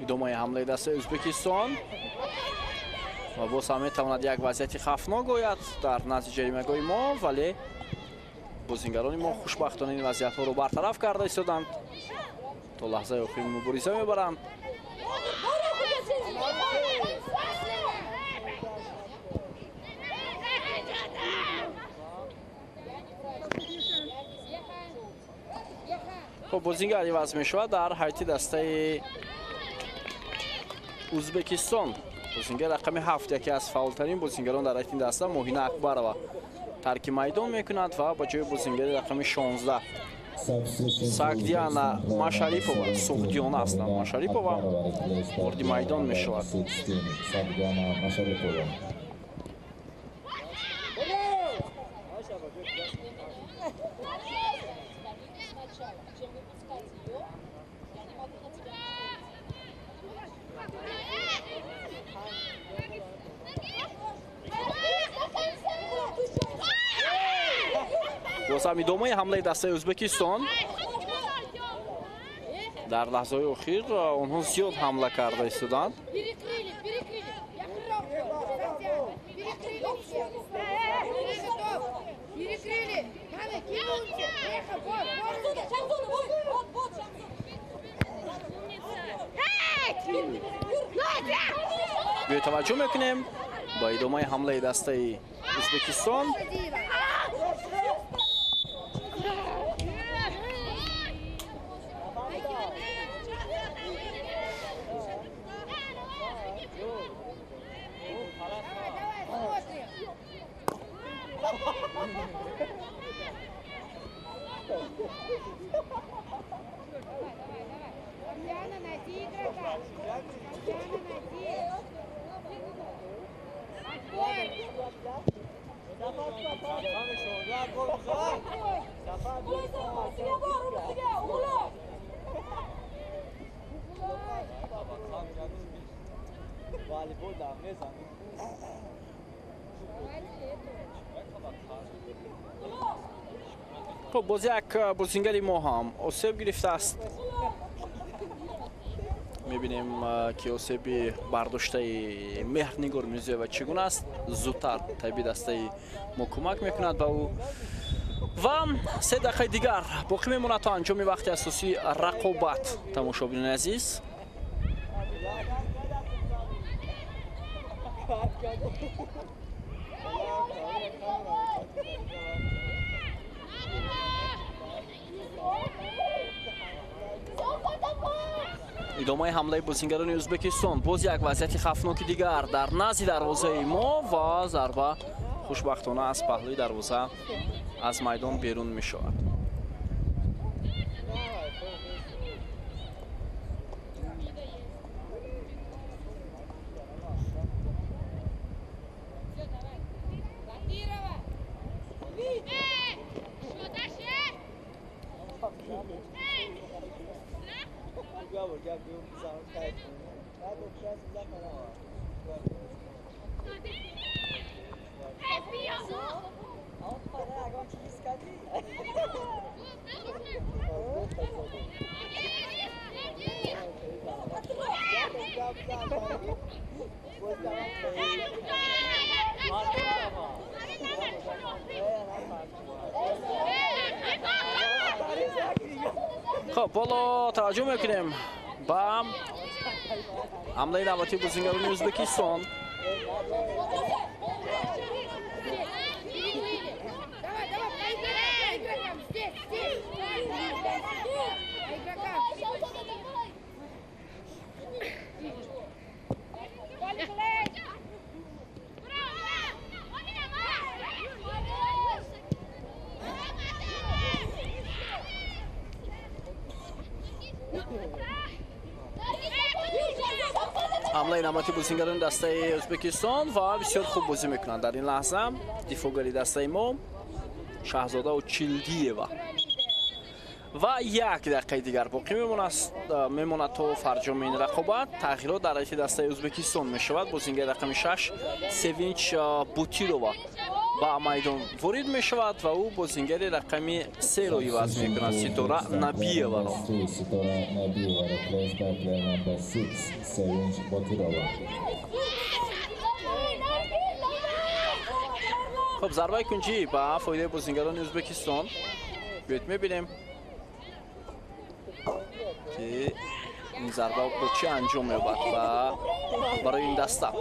Идомаи ҳамлаи дастаи Ӯзбекистон ва боз ҳам метавонад як вазъияти хавфнок ояд дар назди ҷаримагоҳи мо, вале бозингарони мо хушбахтона ин вазъиятҳоро бартараф карда истоданд. То лаҳзаи охир мубориза мебаранд. Хуб, бозингар иваз мешавад дар ҳайати дастаи Ӯзбекистон. Бозингар рақами 7, яке аз фаъолтарин бозингарон дар ҳайати даста, Моҳина Акбарова тарки майдон мекунад ва ба ҷои бозингари рақами 16 Сагдиана Машарипова, Суғдиона аслан Машарипова ворди майдон мешавад. Боз ҳам идомаи ҳамлаи дастаи Ӯзбекистон. Дар лаҳзаҳои охир онҳо зиёд ҳамла карда истоданд. Биёед таваҷҷӯҳ мекунем ба идомаи ҳамлаи дастаи Ӯзбекистон. Хуб, боз як бозингари мо ҳам осеб гирифтааст. Мебинем, ки осеби бардоштаи Меҳрнигор Мирзоева чӣ гуна аст. Зудтар табиби дастаи мо кӯмак мекунад ба ӯ. Ва 3 дақиқаи дигар боқӣ мемонад то анҷоми вақти асосии рақобат. Тамошобинони азиз, идомаи ҳамлаи бозингарони Ӯзбекистон. Боз як вазъияти хавфноки дигар дар назди дарвозаи мо ва зарба хушбахтона аз паҳлӯи дарвоза аз майдон берун мешавад. Хуб, ҳоло таваҷҷӯҳ мекунем ба ҳамлаи навбатии бозингарони Ӯзбекистон. Ҳамлаи навбатии бозингарони дастаи Ӯзбекистон ва бисёр хуб бозӣ мекунанд дар ин лаҳза дифоъгари дастаи мо Шаҳзода Чилдиева. Ва 1 дақиқаи дигар боқӣ мемонад то фарҷоми ин рақобат. Тағйирот дар ҳайати дастаи Ӯзбекистон мешавад. Бозингари рақами 6 Севинч Бутирова ба майдон ворид мешавад ва ӯ бозингари рақами 3-ро иваз мекунад, Ситора Набиеваро. Хуб, зарбаи кунҷӣ ба фоидаи бозингарони Ӯзбекистон. Биёед мебинем, ки ин зарба бо чӣ анҷом меёбад ва барои ин даста.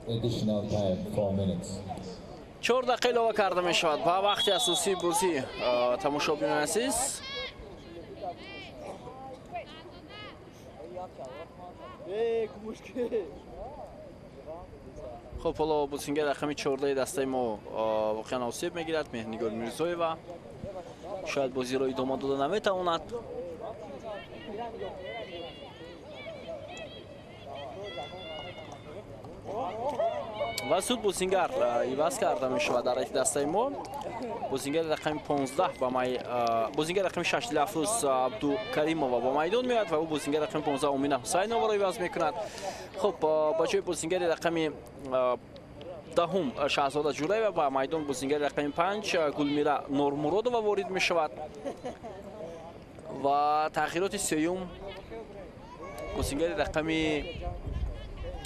Additional time, 4 minutes. 4 дақиқа илова карда мешавад ба вақти асосии бозӣ. Тамошобинони азиз, хуб, ҳоло бозингари рақами 14 дастаи мо воқеан осеб мегирад. Меҳрнигор Мирзоева шояд бозиро идома дода наметавонад. Ва суд бозингар иваз карда мешавад дар ҳайати дастаи мо. Бозингари рақами 15 ба бозингари рақами 6 Дилафрӯз Абдукаримова ба майдон меояд ва ӯ бозингари рақами 15 Омина Ҳусайноваро иваз мекунад. Хуб, ба ҷои бозингари рақами 10 Шаҳзода Ҷураева ба майдон бозингари рақами 5 Гулмира Нормуродова ворид мешавад. Ва тағйироти сеюм бозингари рақами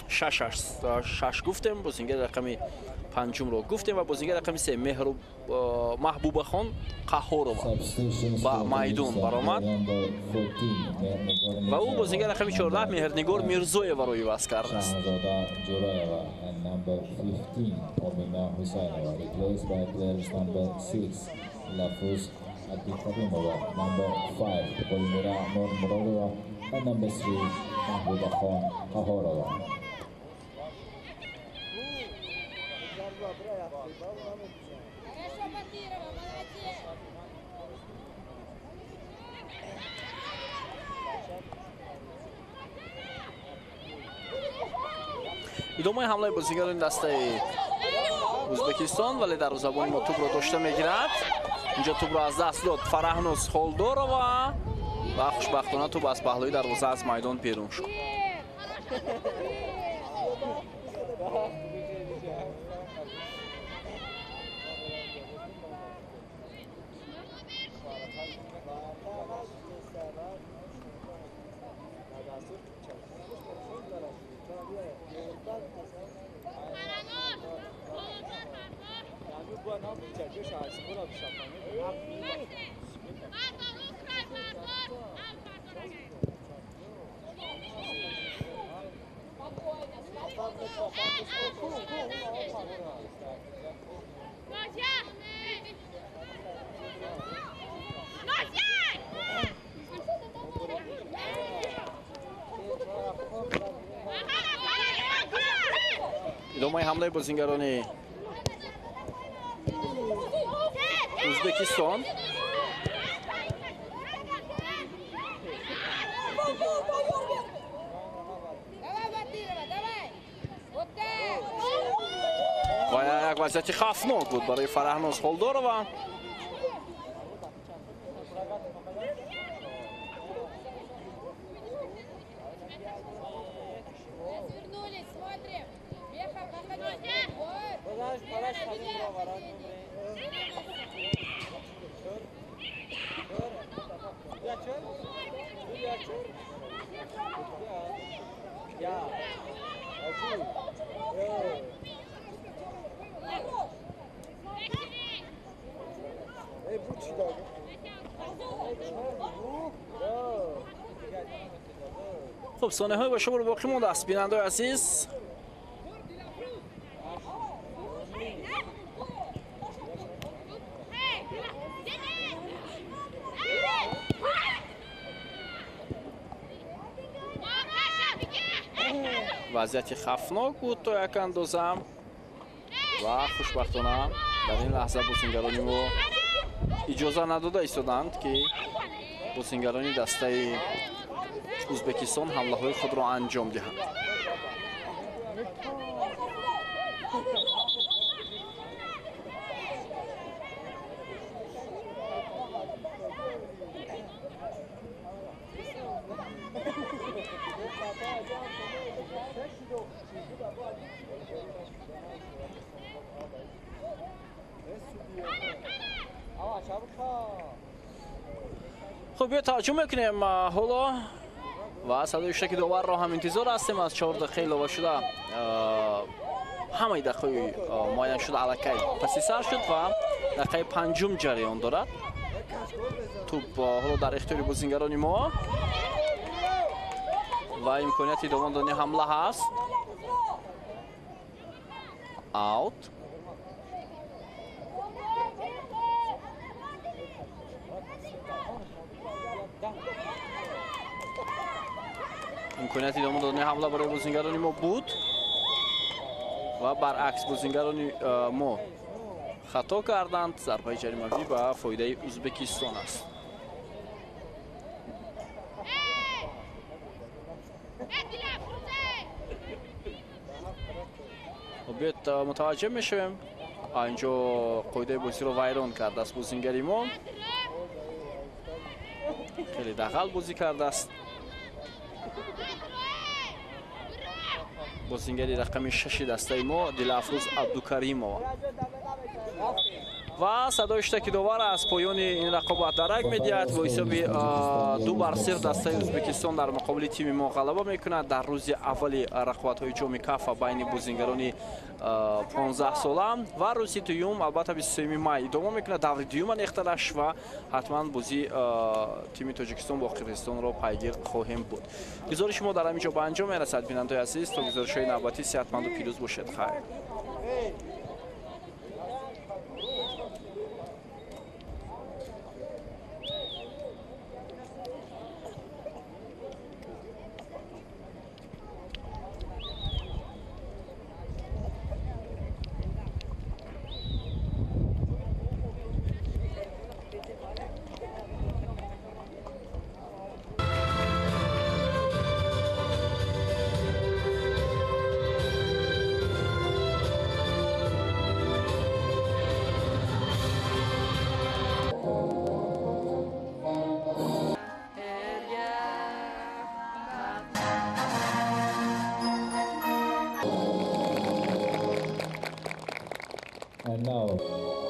6 гуфтем, бозингари рақами 5-ро гуфтем ва бозингари рақами 3 Маҳбубахон Қаҳорова ба майдон баромад ва ӯ бозингари рақами 14 Меҳрнигор Мирзоеваро иваз кардааст. Идомаи ҳамлаи бозигарони дастаи Ӯзбекистон, вале дарвозабони мо тӯбро дошта мегирад. Инҷо тӯбро аз даст дод Фараҳноз Холдорова ва хушбахтона тӯб аз паҳлӯи дарвоза аз майдон берун шуд. Идомаи ҳамлаи бозингарони Ӯзбекистон. Ва як вазъияти хавфнок буд барои Фараҳноз Холдорова. Хуб, сонияҳои ба шумор боқӣ мондааст, бинандаои азиз. Вазъияти хавфнок буд то як андоза ва хушбахтона дар ин лаҳза бозингарони мо иҷоза надода истоданд, ки бозингарони дастаи Ӯзбекистон ҳамлаҳои худро анҷом диҳанд. Хуб, биё таваҷҷӯҳ мекунем ҳоло ва садои шаки доварро ҳам интизор ҳастем. Аз 4 дақиқа илова шуда ҳамаи дақиқаи муайян шуда аллакай паси сар шуд ва дақиқаи панҷум ҷараён дорад. Тӯб ҳоло дар ихтиёри бозингарони мо ва имконияти идома додани ҳамла ҳаст. Аут. Имконияти идома додани ҳамла барои бозингарони мо буд ва баръакс бозингарони мо хато карданд. Зарбаи ҷаримавӣ ба фоидаи Ӯзбекистон аст. Биёед мутаваҷҷеҳ мешавем. Инҷо қоидаи бозиро вайрон кардааст бозингари мо. Хеле дағал бозӣ кардааст. Бозингари рақами 6 дастаи мо Дилафрӯз Абдукаримова. Ва садои штаки довар аз поёни ин рақобат дарак медиҳад. Бо ҳисоби 2-0 дастаи Ӯзбекистон дар муқобили тими мо ғалаба мекунад. Дар рӯзи аввали рақобатҳои ҷоми Кафа байни бозингарони 15 сола ва рӯзи дуюм албатта 23 май идома мекунад даври дуюм анехтараш ва ҳатман бозии тими Тоҷикистон бо Қирғизистонро пайгир хоҳем буд. Гузориши мо дар ҳамин ҷо ба анҷом мерасад. Бинандаои азиз, то гузоришҳои навбатӣ сеҳатманду пирӯз бошед. Хайр. And now.